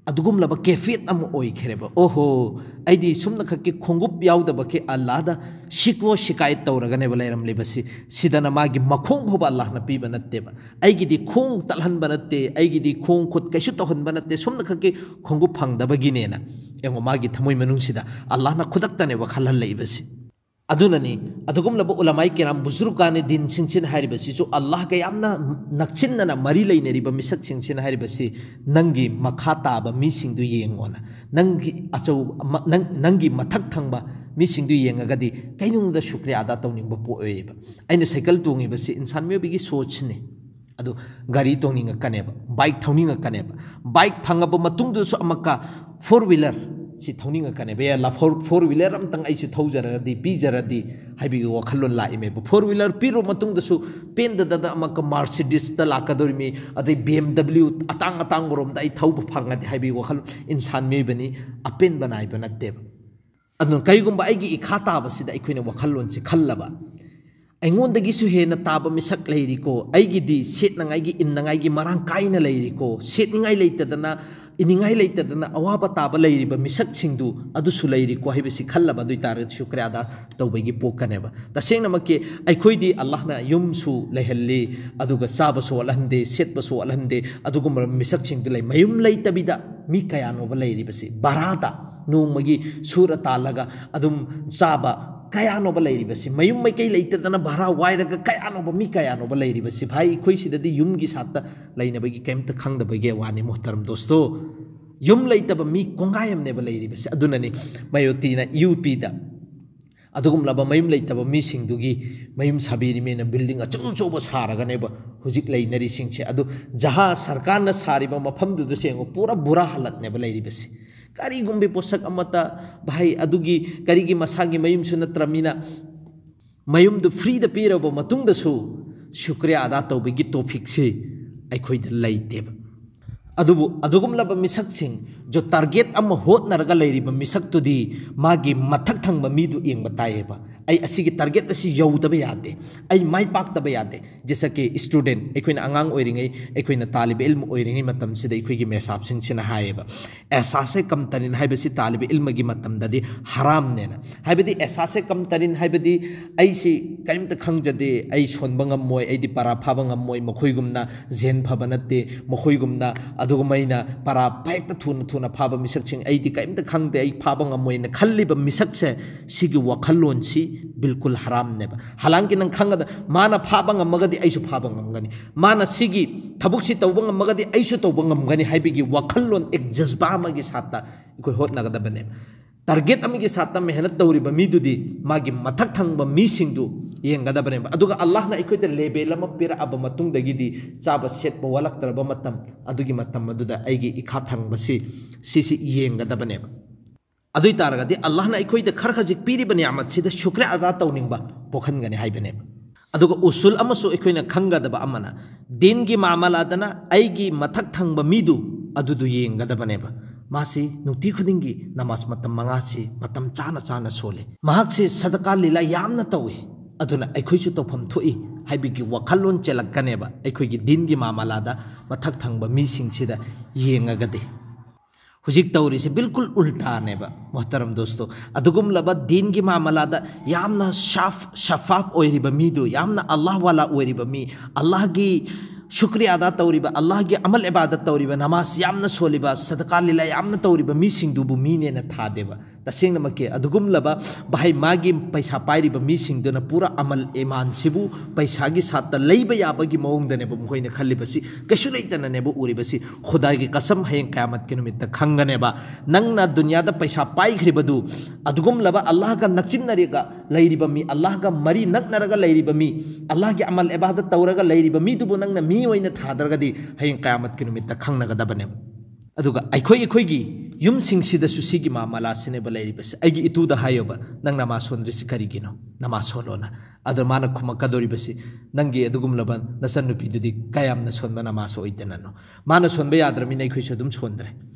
ꯑꯗꯨꯒꯨꯝꯂꯕ ꯀꯦꯐꯤꯌꯠ ꯑꯃ ꯑꯣꯏꯈ꯭ꯔꯦꯕ꯫ "ꯑꯣꯍꯣ, ꯑꯩꯗꯤ ꯁꯨꯝꯅ ꯈꯛꯀꯤ ꯈꯣꯡꯎꯞ ꯌꯥꯎꯗꯕꯒꯤ ꯑꯜꯂꯥꯗ ꯁꯤꯀꯣ ꯁꯤꯀꯥꯌꯠ ꯇꯧꯔꯒꯅꯦꯕ ꯂꯩꯔꯝꯂꯤꯕꯁꯤ꯫ ꯁꯤꯗꯅ ꯃꯥꯒꯤ ꯃꯈꯣꯡ ꯐꯥꯎꯕ ꯑꯜꯂꯥꯍꯅ ꯄꯤꯕ ꯅꯠꯇꯦꯕ꯫ ꯑꯩꯒꯤꯗꯤ ꯈꯣꯡ ꯇꯠꯍꯟꯕ ꯅꯠꯇꯦ, ꯑꯩꯒꯤꯗꯤ ꯈꯣꯡ ꯈꯨꯠ ꯀꯩꯁꯨ ꯇꯧꯍꯟꯕ ꯅꯠꯇꯦ, ꯁꯨꯝꯅ ꯈꯛꯀꯤ ꯈꯣꯡꯎꯞ ꯐꯪꯗꯕꯒꯤꯅꯦꯅ"꯫ ꯌꯦꯡꯉꯣ, ꯃꯥꯒꯤ ꯊꯃꯣꯏ ꯃꯅꯨꯡꯁꯤꯗ ꯑꯜꯂꯥꯍꯅ ꯈꯨꯗꯛꯇꯅꯦꯕ ꯈꯜꯍꯜꯂꯛꯏꯕꯁꯤ꯫ ꯑꯗꯨꯅꯅꯤ, ꯑꯗꯨꯒꯨꯝꯂꯕ ꯎꯂꯃꯥꯏ ꯀꯤꯔꯥꯝ, ꯕꯨꯖꯨꯔꯒꯥꯅꯦ ꯗꯤꯟꯁꯤꯡꯁꯤꯅ ꯍꯥꯏꯔꯤꯕꯁꯤꯁꯨ ꯑꯜꯂꯥꯍꯒ ꯌꯥꯝꯅ ꯅꯛꯁꯤꯟꯅꯅ ꯃꯔꯤ ꯂꯩꯅꯔꯤꯕ ꯃꯤꯁꯛꯁꯤꯡꯁꯤꯅ ꯍꯥꯏꯔꯤꯕꯁꯤ, "ꯅꯪꯒꯤ ꯃꯈꯥ ꯇꯥꯕ ꯃꯤꯁꯤꯡꯗꯨ ꯌꯦꯡꯉꯣꯅ, ꯅꯪꯒꯤ ꯑꯆꯧ-, ꯃ-, ꯅꯪ-, ꯅꯪꯒꯤ ꯃꯊꯛ ꯊꯪꯕ ꯃꯤꯁꯤꯡꯗꯨ ꯌꯦꯡꯉꯒꯗꯤ ꯀꯩꯅꯨꯡꯗ ꯁꯨꯀ꯭ꯔꯤꯌꯥ ꯑꯗꯥ ꯇꯧꯅꯤꯡꯕ ꯄꯣꯛꯑꯣꯏꯕ"꯫ ꯑꯩꯅ ꯁꯥꯏꯀꯜ ꯇꯣꯡꯉꯤꯕꯁꯤ ꯏꯟꯁꯥꯟ ꯃꯤꯑꯣꯏꯕꯒꯤ ꯁꯣꯆꯅꯤ꯫ ꯑꯗꯨ ꯒꯥꯔꯤ ꯇꯣꯡꯅꯤꯡꯉꯛꯀꯅꯦꯕ, ꯕꯥꯏꯛ ꯊꯧꯅꯤꯡꯉꯛꯀꯅꯦꯕ꯫ ꯕꯥꯏꯛ ꯐꯪꯉꯕ ꯃꯇꯨꯡꯗꯁꯨ ꯑꯃꯨꯛꯀ ꯐꯣꯔ ꯋꯤꯂꯔ ꯁꯤ ꯊꯧꯅꯤꯡꯉꯛꯀꯅꯦꯕ꯫ "ꯑꯦ, ꯂ-, ꯐꯣꯔ, ꯐꯣꯔ ꯋꯤꯂꯔ ꯑꯝꯇꯪ ꯑꯩꯁꯨ ꯊꯧꯖꯔꯒꯗꯤ, ꯄꯤꯖꯔꯗꯤ" ꯍꯥꯏꯕꯒꯤ ꯋꯥꯈꯜꯂꯣꯟ ꯂꯥꯛꯏꯃꯦꯕ꯫ ꯐꯣꯔ ꯋꯤꯂꯔ ꯄꯤꯔꯨ ꯃꯇꯨꯡꯗꯁꯨ ꯄꯦꯟꯗꯗꯅ ꯑꯃꯨꯛꯀ ꯃꯥꯔꯁꯤꯗꯤꯁꯇ ꯂꯥꯛꯀꯗꯧꯔꯤꯃꯤ, ꯑꯗꯩ ꯕꯤ ꯑꯦꯝ ꯗꯕ꯭ꯂꯤꯎ ꯑꯇꯥꯡ ꯑꯇꯥꯡꯕꯔꯣꯝꯗ ꯑꯩ ꯊꯧꯕ ꯐꯪꯉꯗꯤ ꯍꯥꯏꯕꯒꯤ ꯋꯥꯈꯜ꯫ ꯏꯟꯁꯥꯟ ꯃꯤꯑꯣꯏꯕꯅꯤ, ꯑꯄꯦꯟꯕ ꯅꯥꯏꯕ ꯅꯠꯇꯦꯕ꯫ ꯑꯗꯨꯅ ꯀꯔꯤꯒꯨꯝꯕ ꯑꯩꯒꯤ ꯏꯈꯥ ꯇꯥꯕꯁꯤꯗ ꯑꯩꯈꯣꯏꯅ ꯋꯥꯈꯜꯂꯣꯟꯁꯤ ꯈꯜꯂꯕ, "ꯑꯩꯉꯣꯟꯗꯒꯤꯁꯨ ꯍꯦꯟꯅ ꯇꯥꯕ ꯃꯤꯁꯛ ꯂꯩꯔꯤꯀꯣ, ꯑꯩꯒꯤꯗꯤ ꯁꯦꯠꯅꯉꯥꯏꯒꯤ, ꯏꯟꯅꯉꯥꯏꯒꯤ ꯃꯔꯥꯡ ꯀꯥꯏꯅ ꯂꯩꯔꯤꯀꯣ, ꯁꯦꯠꯅꯤꯡꯉꯥꯏ ꯂꯩꯇꯗꯅ, ꯏꯅꯤꯡꯉꯥꯏ ꯂꯩꯇꯗꯅ ꯑꯋꯥꯕ ꯇꯥꯕ ꯂꯩꯔꯤꯕ ꯃꯤꯁꯛꯁꯤꯡꯗꯨ ꯑꯗꯨꯁꯨ ꯂꯩꯔꯤꯀꯣ" ꯍꯥꯏꯕꯁꯤ ꯈꯜꯂꯕ ꯑꯗꯨ ꯑꯣꯏ ꯇꯥꯔꯒꯗꯤ ꯁꯨꯀ꯭ꯔꯤꯌꯥ ꯑꯗꯥ ꯇꯧꯕꯒꯤ ꯄꯣꯛꯀꯅꯦꯕ꯫ ꯇꯁꯦꯡꯅꯃꯛꯀꯤ ꯑꯩꯈꯣꯏꯗꯤ ꯑꯜꯂꯥꯍꯅ ꯌꯨꯝꯁꯨ ꯂꯩꯍꯜꯂꯤ, ꯑꯗꯨꯒ ꯆꯥꯕꯁꯨ ꯋꯥꯠꯍꯟꯗꯦ, ꯁꯦꯠꯄꯁꯨ ꯋꯥꯠꯍꯟꯗꯦ, ꯑꯗꯨꯒꯨꯝꯕ ꯃꯤꯁꯛꯁꯤꯡꯗꯨ ꯂꯩ꯫ ꯃꯌꯨꯝ ꯂꯩꯇꯕꯤꯗ ꯃꯤ ꯀꯌꯥꯅꯣꯕ ꯂꯩꯔꯤꯕꯁꯤ? ꯚꯔꯥꯗ ꯅꯣꯡꯃꯒꯤ ꯁꯨꯔ ꯇꯥꯜꯂꯒ ꯑꯗꯨꯝ ꯆꯥꯕ ꯀꯌꯥꯅꯣꯕ ꯂꯩꯔꯤꯕꯁꯤ? ꯃꯌꯨꯝ ꯃꯩꯀꯩ ꯂꯩꯇꯗꯅ ꯚꯔꯥ ꯋꯥꯏꯔꯒ ꯀꯌꯥꯅꯣꯕ, ꯃꯤ ꯀꯌꯥꯅꯣꯕ ꯂꯩꯔꯤꯕꯁꯤ? ꯚꯥꯏ, ꯑꯩꯈꯣꯏ ꯁꯤꯗꯗꯤ ꯌꯨꯝꯒꯤ ꯁꯥꯠꯇ ꯂꯩꯅꯕꯒꯤ ꯀꯩꯝꯇ ꯈꯪꯗꯕꯒꯤ ꯋꯥꯅꯤ, ꯃꯣꯍꯇꯔꯝ ꯗꯣꯁꯇꯣ꯫ ꯌꯨꯝ ꯂꯩꯇꯕ ꯃꯤ ꯀꯣꯡꯒꯥꯏ ꯑꯃꯅꯦꯕ ꯂꯩꯔꯤꯕꯁꯦ꯫ ꯑꯗꯨꯅꯅꯤ ꯃꯌꯣꯇꯤꯅ ꯌꯨ ꯄꯤꯗ ꯑꯗꯨꯒꯨꯝꯂꯕ ꯃꯌꯨꯝ ꯂꯩꯇꯕ ꯃꯤꯁꯤꯡꯗꯨꯒꯤ ꯃꯌꯨꯝ ꯁꯥꯕꯤꯔꯤꯃꯦꯅ building ꯑꯆꯧ ꯑꯆꯧꯕ ꯁꯥꯔꯒꯅꯦꯕ ꯍꯧꯖꯤꯛ ꯂꯩꯅꯔꯤꯁꯤꯡꯁꯦ꯫ ꯑꯗꯨ ꯖꯍꯥ ꯁꯔꯀꯥꯔꯅ ꯁꯥꯔꯤꯕ ꯃꯐꯝꯗꯨꯗꯁꯨ ꯌꯦꯡꯉꯨ, ꯄꯨꯔꯥ ꯕꯨꯔꯥ ꯍꯥꯂꯠꯅꯦꯕ ꯂꯩꯔꯤꯕꯁꯦ꯫ ꯀꯔꯤꯒꯨꯝꯕ ꯄꯣꯠꯁꯛ ꯑꯃꯠꯇ, ꯚꯥꯏ, ꯑꯗꯨꯒꯤ ꯀꯔꯤꯒꯤ ꯃꯁꯥꯒꯤ ꯃꯌꯨꯝꯁꯨ ꯅꯠꯇ꯭ꯔꯃꯤꯅ, ꯃꯌꯨꯝꯗꯨ freeꯗ ꯄꯤꯔꯕ ꯃꯇꯨꯡꯗꯁꯨ ꯁꯨꯀ꯭ꯔꯤꯌꯥ ꯑꯗꯥ ꯇꯧꯕꯒꯤ ꯇꯣꯐꯤꯛꯁꯤ ꯑꯩꯈꯣꯏꯗ ꯂꯩꯇꯦꯕ꯫ ꯑꯗꯨꯕꯨ ꯑꯗꯨꯒꯨꯝꯂꯕ ꯃꯤꯁꯛꯁꯤꯡ, ꯖꯣ target ꯑꯃ ꯍꯣꯠꯅꯔꯒ ꯂꯩꯔꯤꯕ ꯃꯤꯁꯛꯇꯨꯗꯤ ꯃꯥꯒꯤ ꯃꯊꯛ ꯊꯪꯕ ꯃꯤꯗꯨ ꯌꯦꯡꯕ ꯇꯥꯏꯌꯦꯕ꯫ ꯑꯩ ꯑꯁꯤꯒꯤ target ꯑꯁꯤ ꯌꯧꯗꯕ ꯌꯥꯗꯦ, ꯑꯩ ꯃꯥꯏ ꯄꯥꯛꯇꯕ ꯌꯥꯗꯦ꯫ ꯖꯦꯁꯥ ꯀꯤ student, ꯑꯩꯈꯣꯏꯅ ꯑꯉꯥꯡ ꯑꯣꯏꯔꯤꯉꯩ, ꯑꯩꯈꯣꯏꯅ ꯇꯥꯂꯤꯕ ꯏꯜꯃ ꯑꯣꯏꯔꯤꯉꯩ ꯃꯇꯝꯁꯤꯗ ꯑꯩꯈꯣꯏꯒꯤ ꯃꯦꯁꯥꯞꯁꯤꯡꯁꯤꯅ ꯍꯥꯏꯌꯦꯕ, ꯑꯦꯁꯥꯁꯦ ꯀꯝ ꯇꯔꯤꯟ ꯍꯥꯏꯕꯁꯤ ꯇꯥꯂꯤꯕ ꯏꯜꯃꯒꯤ ꯃꯇꯝꯗꯗꯤ ꯍꯔꯥꯝꯅꯦꯅ꯫ ꯍꯥꯏꯕꯗꯤ ꯑꯦꯁꯥꯁꯦ ꯀꯝ ꯇꯔꯤꯟ ꯍꯥꯏꯕꯗꯤ ꯑꯩꯁꯤ ꯀꯔꯤꯝꯇ ꯈꯪꯖꯗꯦ, ꯑꯩ ꯁꯣꯟꯕ ꯉꯝꯃꯣꯏ, ꯑꯩꯗꯤ ꯄꯔꯥ ꯐꯥꯕ ꯉꯝꯃꯣꯏ, ꯃꯈꯣꯏꯒꯨꯝꯅ ꯖꯦꯟ ꯐꯕ ꯅꯠꯇꯦ, ꯃꯈꯣꯏꯒꯨꯝꯅ ꯑꯗꯨꯒꯨꯝꯃꯥꯏꯅ ꯄꯔꯥ ꯍꯦꯛꯇ ꯊꯨꯅ ꯊꯨꯅ ꯐꯥꯕ ꯃꯤꯁꯛꯁꯤꯡ, ꯑꯩꯗꯤ ꯀꯔꯤꯝꯇ ꯈꯪꯗꯦ, ꯑꯩ ꯐꯥꯕ ꯉꯝꯃꯣꯏꯅ ꯈꯜꯂꯤꯕ ꯃꯤꯁꯛꯁꯦ, ꯁꯤꯒꯤ ꯋꯥꯈꯜꯂꯣꯟꯁꯤ ꯕꯤꯜꯀꯨꯜ ꯍꯔꯥꯝꯅꯦꯕ꯫ ꯍꯥꯂꯥꯡꯀꯤ ꯅꯪ ꯈꯪꯒꯗ, ꯃꯥꯅ ꯐꯥꯕ ꯉꯝꯃꯒꯗꯤ ꯑꯩꯁꯨ ꯐꯥꯕ ꯉꯝꯒꯅꯤ, ꯃꯥꯅ ꯁꯤꯒꯤ ꯊꯕꯛꯁꯤ ꯇꯧꯕ ꯉꯝꯃꯒꯗꯤ ꯑꯩꯁꯨ ꯇꯧꯕ ꯉꯝꯒꯅꯤ ꯍꯥꯏꯕꯒꯤ ꯋꯥꯈꯜꯂꯣꯟ, ꯑꯦꯛ ꯖꯖꯕꯥ ꯑꯃꯒꯤ ꯁꯥꯠꯇ ꯑꯩꯈꯣꯏ ꯍꯣꯠꯅꯒꯗꯕꯅꯦꯕ꯫ Target ꯑꯃꯒꯤ ꯁꯥꯠꯇ ꯃꯦꯍꯅꯠ ꯇꯧꯔꯤꯕ ꯃꯤꯗꯨꯗꯤ ꯃꯥꯒꯤ ꯃꯊꯛ ꯊꯪꯕ ꯃꯤꯁꯤꯡꯗꯨ ꯌꯦꯡꯒꯗꯕꯅꯦꯕ꯫ ꯑꯗꯨꯒ ꯑꯜꯂꯥꯍꯅ ꯑꯩꯈꯣꯏꯗ level ꯑꯃ ꯄꯤꯔꯛꯑꯕ ꯃꯇꯨꯡꯗꯒꯤꯗꯤ ꯆꯥꯕ ꯁꯦꯠꯄ ꯋꯥꯠꯂꯛꯇ꯭ꯔꯕ ꯃꯇꯝ, ꯑꯗꯨꯒꯤ ꯃꯇꯝ ꯑꯗꯨꯗ ꯑꯩꯒꯤ ꯏꯈꯥ ꯊꯪꯕꯁꯤ, ꯁꯤꯁꯤ ꯌꯦꯡꯒꯗꯕꯅꯦꯕ꯫ ꯑꯗꯨ ꯑꯣꯏ ꯇꯥꯔꯒꯗꯤ ꯑꯜꯂꯥꯍꯅ ꯑꯩꯈꯣꯏꯗ ꯈꯔ ꯈꯖꯤꯛ ꯄꯤꯔꯤꯕ ꯅꯤꯌꯥꯃꯠꯁꯤꯗ ꯁꯨꯀ꯭ꯔꯤꯌꯥ ꯑꯗꯥ ꯇꯧꯅꯤꯡꯕ ꯄꯣꯛꯍꯟꯒꯅꯤ ꯍꯥꯏꯕꯅꯦꯕ꯫ ꯑꯗꯨꯒ ꯎꯁꯨꯜ ꯑꯃꯁꯨ ꯑꯩꯈꯣꯏꯅ ꯈꯪꯒꯗꯕ ꯑꯃꯅ, ꯗꯤꯟꯒꯤ ꯃꯥꯃꯂꯥꯗꯅ ꯑꯩꯒꯤ ꯃꯊꯛ ꯊꯪꯕ ꯃꯤꯗꯨ ꯑꯗꯨꯗꯨ ꯌꯦꯡꯒꯗꯕꯅꯦꯕ꯫ ꯃꯥꯁꯤ ꯅꯨꯡꯇꯤ ꯈꯨꯗꯤꯡꯒꯤ ꯅꯃꯥꯖ ꯃꯇꯝ ꯃꯉꯥꯁꯤ ꯃꯇꯝ ꯆꯥꯅ ꯆꯥꯅ ꯁꯣꯜꯂꯤ, ꯃꯍꯥꯛꯁꯤ ꯁꯗꯀꯥ ꯂꯤꯂꯥ ꯌꯥꯝꯅ ꯇꯧꯏ, ꯑꯗꯨꯅ ꯑꯩꯈꯣꯏꯁꯨ ꯇꯧꯐꯝ ꯊꯣꯛꯏ ꯍꯥꯏꯕꯒꯤ ꯋꯥꯈꯜꯂꯣꯟ ꯆꯦꯜꯂꯛꯀꯅꯦꯕ ꯑꯩꯈꯣꯏꯒꯤ ꯗꯤꯟꯒꯤ ꯃꯥꯃꯂꯥꯗ ꯃꯊꯛ ꯊꯪꯕ ꯃꯤꯁꯤꯡꯁꯤꯗ ꯌꯦꯡꯉꯒꯗꯤ꯫ ꯍꯧꯖꯤꯛ ꯇꯧꯔꯤꯁꯦ ꯕꯤꯜꯀꯨꯜ ꯎꯜꯇꯥꯅꯦꯕ, ꯃꯣꯍꯇꯔꯝ ꯗꯣꯁꯇꯣ꯫ ꯑꯗꯨꯒꯨꯝꯂꯕ ꯗꯤꯟꯒꯤ ꯃꯥꯃꯂꯥꯗ ꯌꯥꯝꯅ ꯁꯥꯐ, ꯁꯐꯥꯐ ꯑꯣꯏꯔꯤꯕ ꯃꯤꯗꯨ, ꯌꯥꯝꯅ ꯑꯜꯂꯥꯍ ꯋꯥꯂꯥ ꯑꯣꯏꯔꯤꯕ ꯃꯤ, ꯑꯜꯂꯥꯍꯒꯤ ꯁꯨꯀ꯭ꯔꯤꯌꯥ ꯑꯗꯥ ꯇꯧꯔꯤꯕ, ꯑꯜꯂꯥꯍꯒꯤ ꯑꯃꯜ ꯏꯕꯥꯗꯠ ꯇꯧꯔꯤꯕ, ꯅꯃꯥꯖ ꯌꯥꯝꯅ ꯁꯣꯜꯂꯤꯕ, ꯁꯗꯀꯥ ꯂꯤꯂꯥ ꯌꯥꯝꯅ ꯇꯧꯔꯤꯕ ꯃꯤꯁꯤꯡꯗꯨꯕꯨ ꯃꯤꯅꯦꯅ ꯊꯥꯗꯦꯕ꯫ ꯇꯁꯦꯡꯅꯃꯛꯀꯤ ꯑꯗꯨꯒꯨꯝꯂꯕ ꯚꯥꯏ, ꯃꯥꯒꯤ ꯄꯩꯁꯥ ꯄꯥꯏꯔꯤꯕ ꯃꯤꯁꯤꯡꯗꯨꯅ ꯄꯨꯔꯥ ꯑꯃꯜ ꯏꯃꯥꯟꯁꯤꯕꯨ ꯄꯩꯁꯥꯒꯤ ꯁꯥꯠꯇ ꯂꯩꯕ ꯌꯥꯕꯒꯤ ꯃꯑꯣꯡꯗꯅꯦꯕ ꯃꯈꯣꯏꯅ ꯈꯜꯂꯤꯕꯁꯤ, ꯀꯩꯁꯨ ꯂꯩꯇꯅꯅꯦꯕ ꯎꯔꯤꯕꯁꯤ꯫ ꯈꯨꯗꯥꯒꯤ ꯀꯁꯝ, ꯍꯌꯦꯡ ꯀꯌꯥꯃꯠꯀꯤ ꯅꯨꯃꯤꯠꯇ ꯈꯪꯒꯅꯦꯕ꯫ ꯅꯪꯅ ꯗꯨꯅꯤꯌꯥꯗ ꯄꯩꯁꯥ ꯄꯥꯏꯈ꯭ꯔꯤꯕꯗꯨ, ꯑꯗꯨꯒꯨꯝꯂꯕ ꯑꯜꯂꯥꯍꯒ ꯅꯛꯆꯤꯟꯅꯔꯒ ꯂꯩꯔꯤꯕ ꯃꯤ, ꯑꯜꯂꯥꯍꯒ ꯃꯔꯤ ꯅꯛꯅꯔꯒ ꯂꯩꯔꯤꯕ ꯃꯤ, ꯑꯜꯂꯥꯍꯒꯤ ꯑꯃꯜ ꯏꯕꯥꯗꯠ ꯇꯧꯔꯒ ꯂꯩꯔꯤꯕ ꯃꯤꯗꯨꯕꯨ ꯅꯪꯅ ꯃꯤ ꯑꯣꯏꯅ ꯊꯥꯗ꯭ꯔꯒꯗꯤ ꯍꯌꯦꯡ ꯀꯌꯥꯃꯠꯀꯤ ꯅꯨꯃꯤꯠꯇ ꯈꯪꯅꯒꯗꯕꯅꯦꯕ꯫ ꯑꯗꯨꯒ ꯑꯩꯈꯣꯏ ꯑꯩꯈꯣꯏꯒꯤ ꯌꯨꯝꯁꯤꯡꯁꯤꯗꯁꯨ ꯁꯤꯒꯤ ꯃꯥꯃꯂꯥꯁꯤꯅꯦꯕ ꯂꯩꯔꯤꯕꯁꯦ꯫ ꯑꯩꯒꯤ ꯏꯇꯨꯗ ꯍꯥꯏꯌꯣꯕ, "ꯅꯪ ꯅꯃꯥ ꯁꯣꯟꯗ꯭ꯔꯤꯁꯤ ꯀꯔꯤꯒꯤꯅꯣ? ꯅꯃꯥ ꯁꯣꯜꯂꯣꯅ"꯫ ꯑꯗꯣ ꯃꯥꯅ ꯈꯨꯝꯃꯛꯀꯗꯧꯔꯤꯕꯁꯤ, "ꯅꯪꯒꯤ ꯑꯗꯨꯒꯨꯝꯂꯕ ꯅꯆꯟꯅꯨꯄꯤꯗꯨꯗꯤ ꯀꯌꯥꯝꯅ ꯁꯣꯟꯕ ꯅꯃꯥꯁ ꯑꯣꯏꯗꯅꯅꯣ?" ꯃꯥꯅ ꯁꯣꯟꯕ ꯌꯥꯗ꯭ꯔꯕꯅꯤꯅ ꯑꯩꯈꯣꯏꯁꯨ ꯑꯗꯨꯝ ꯁꯣꯟꯗ꯭ꯔꯦ꯫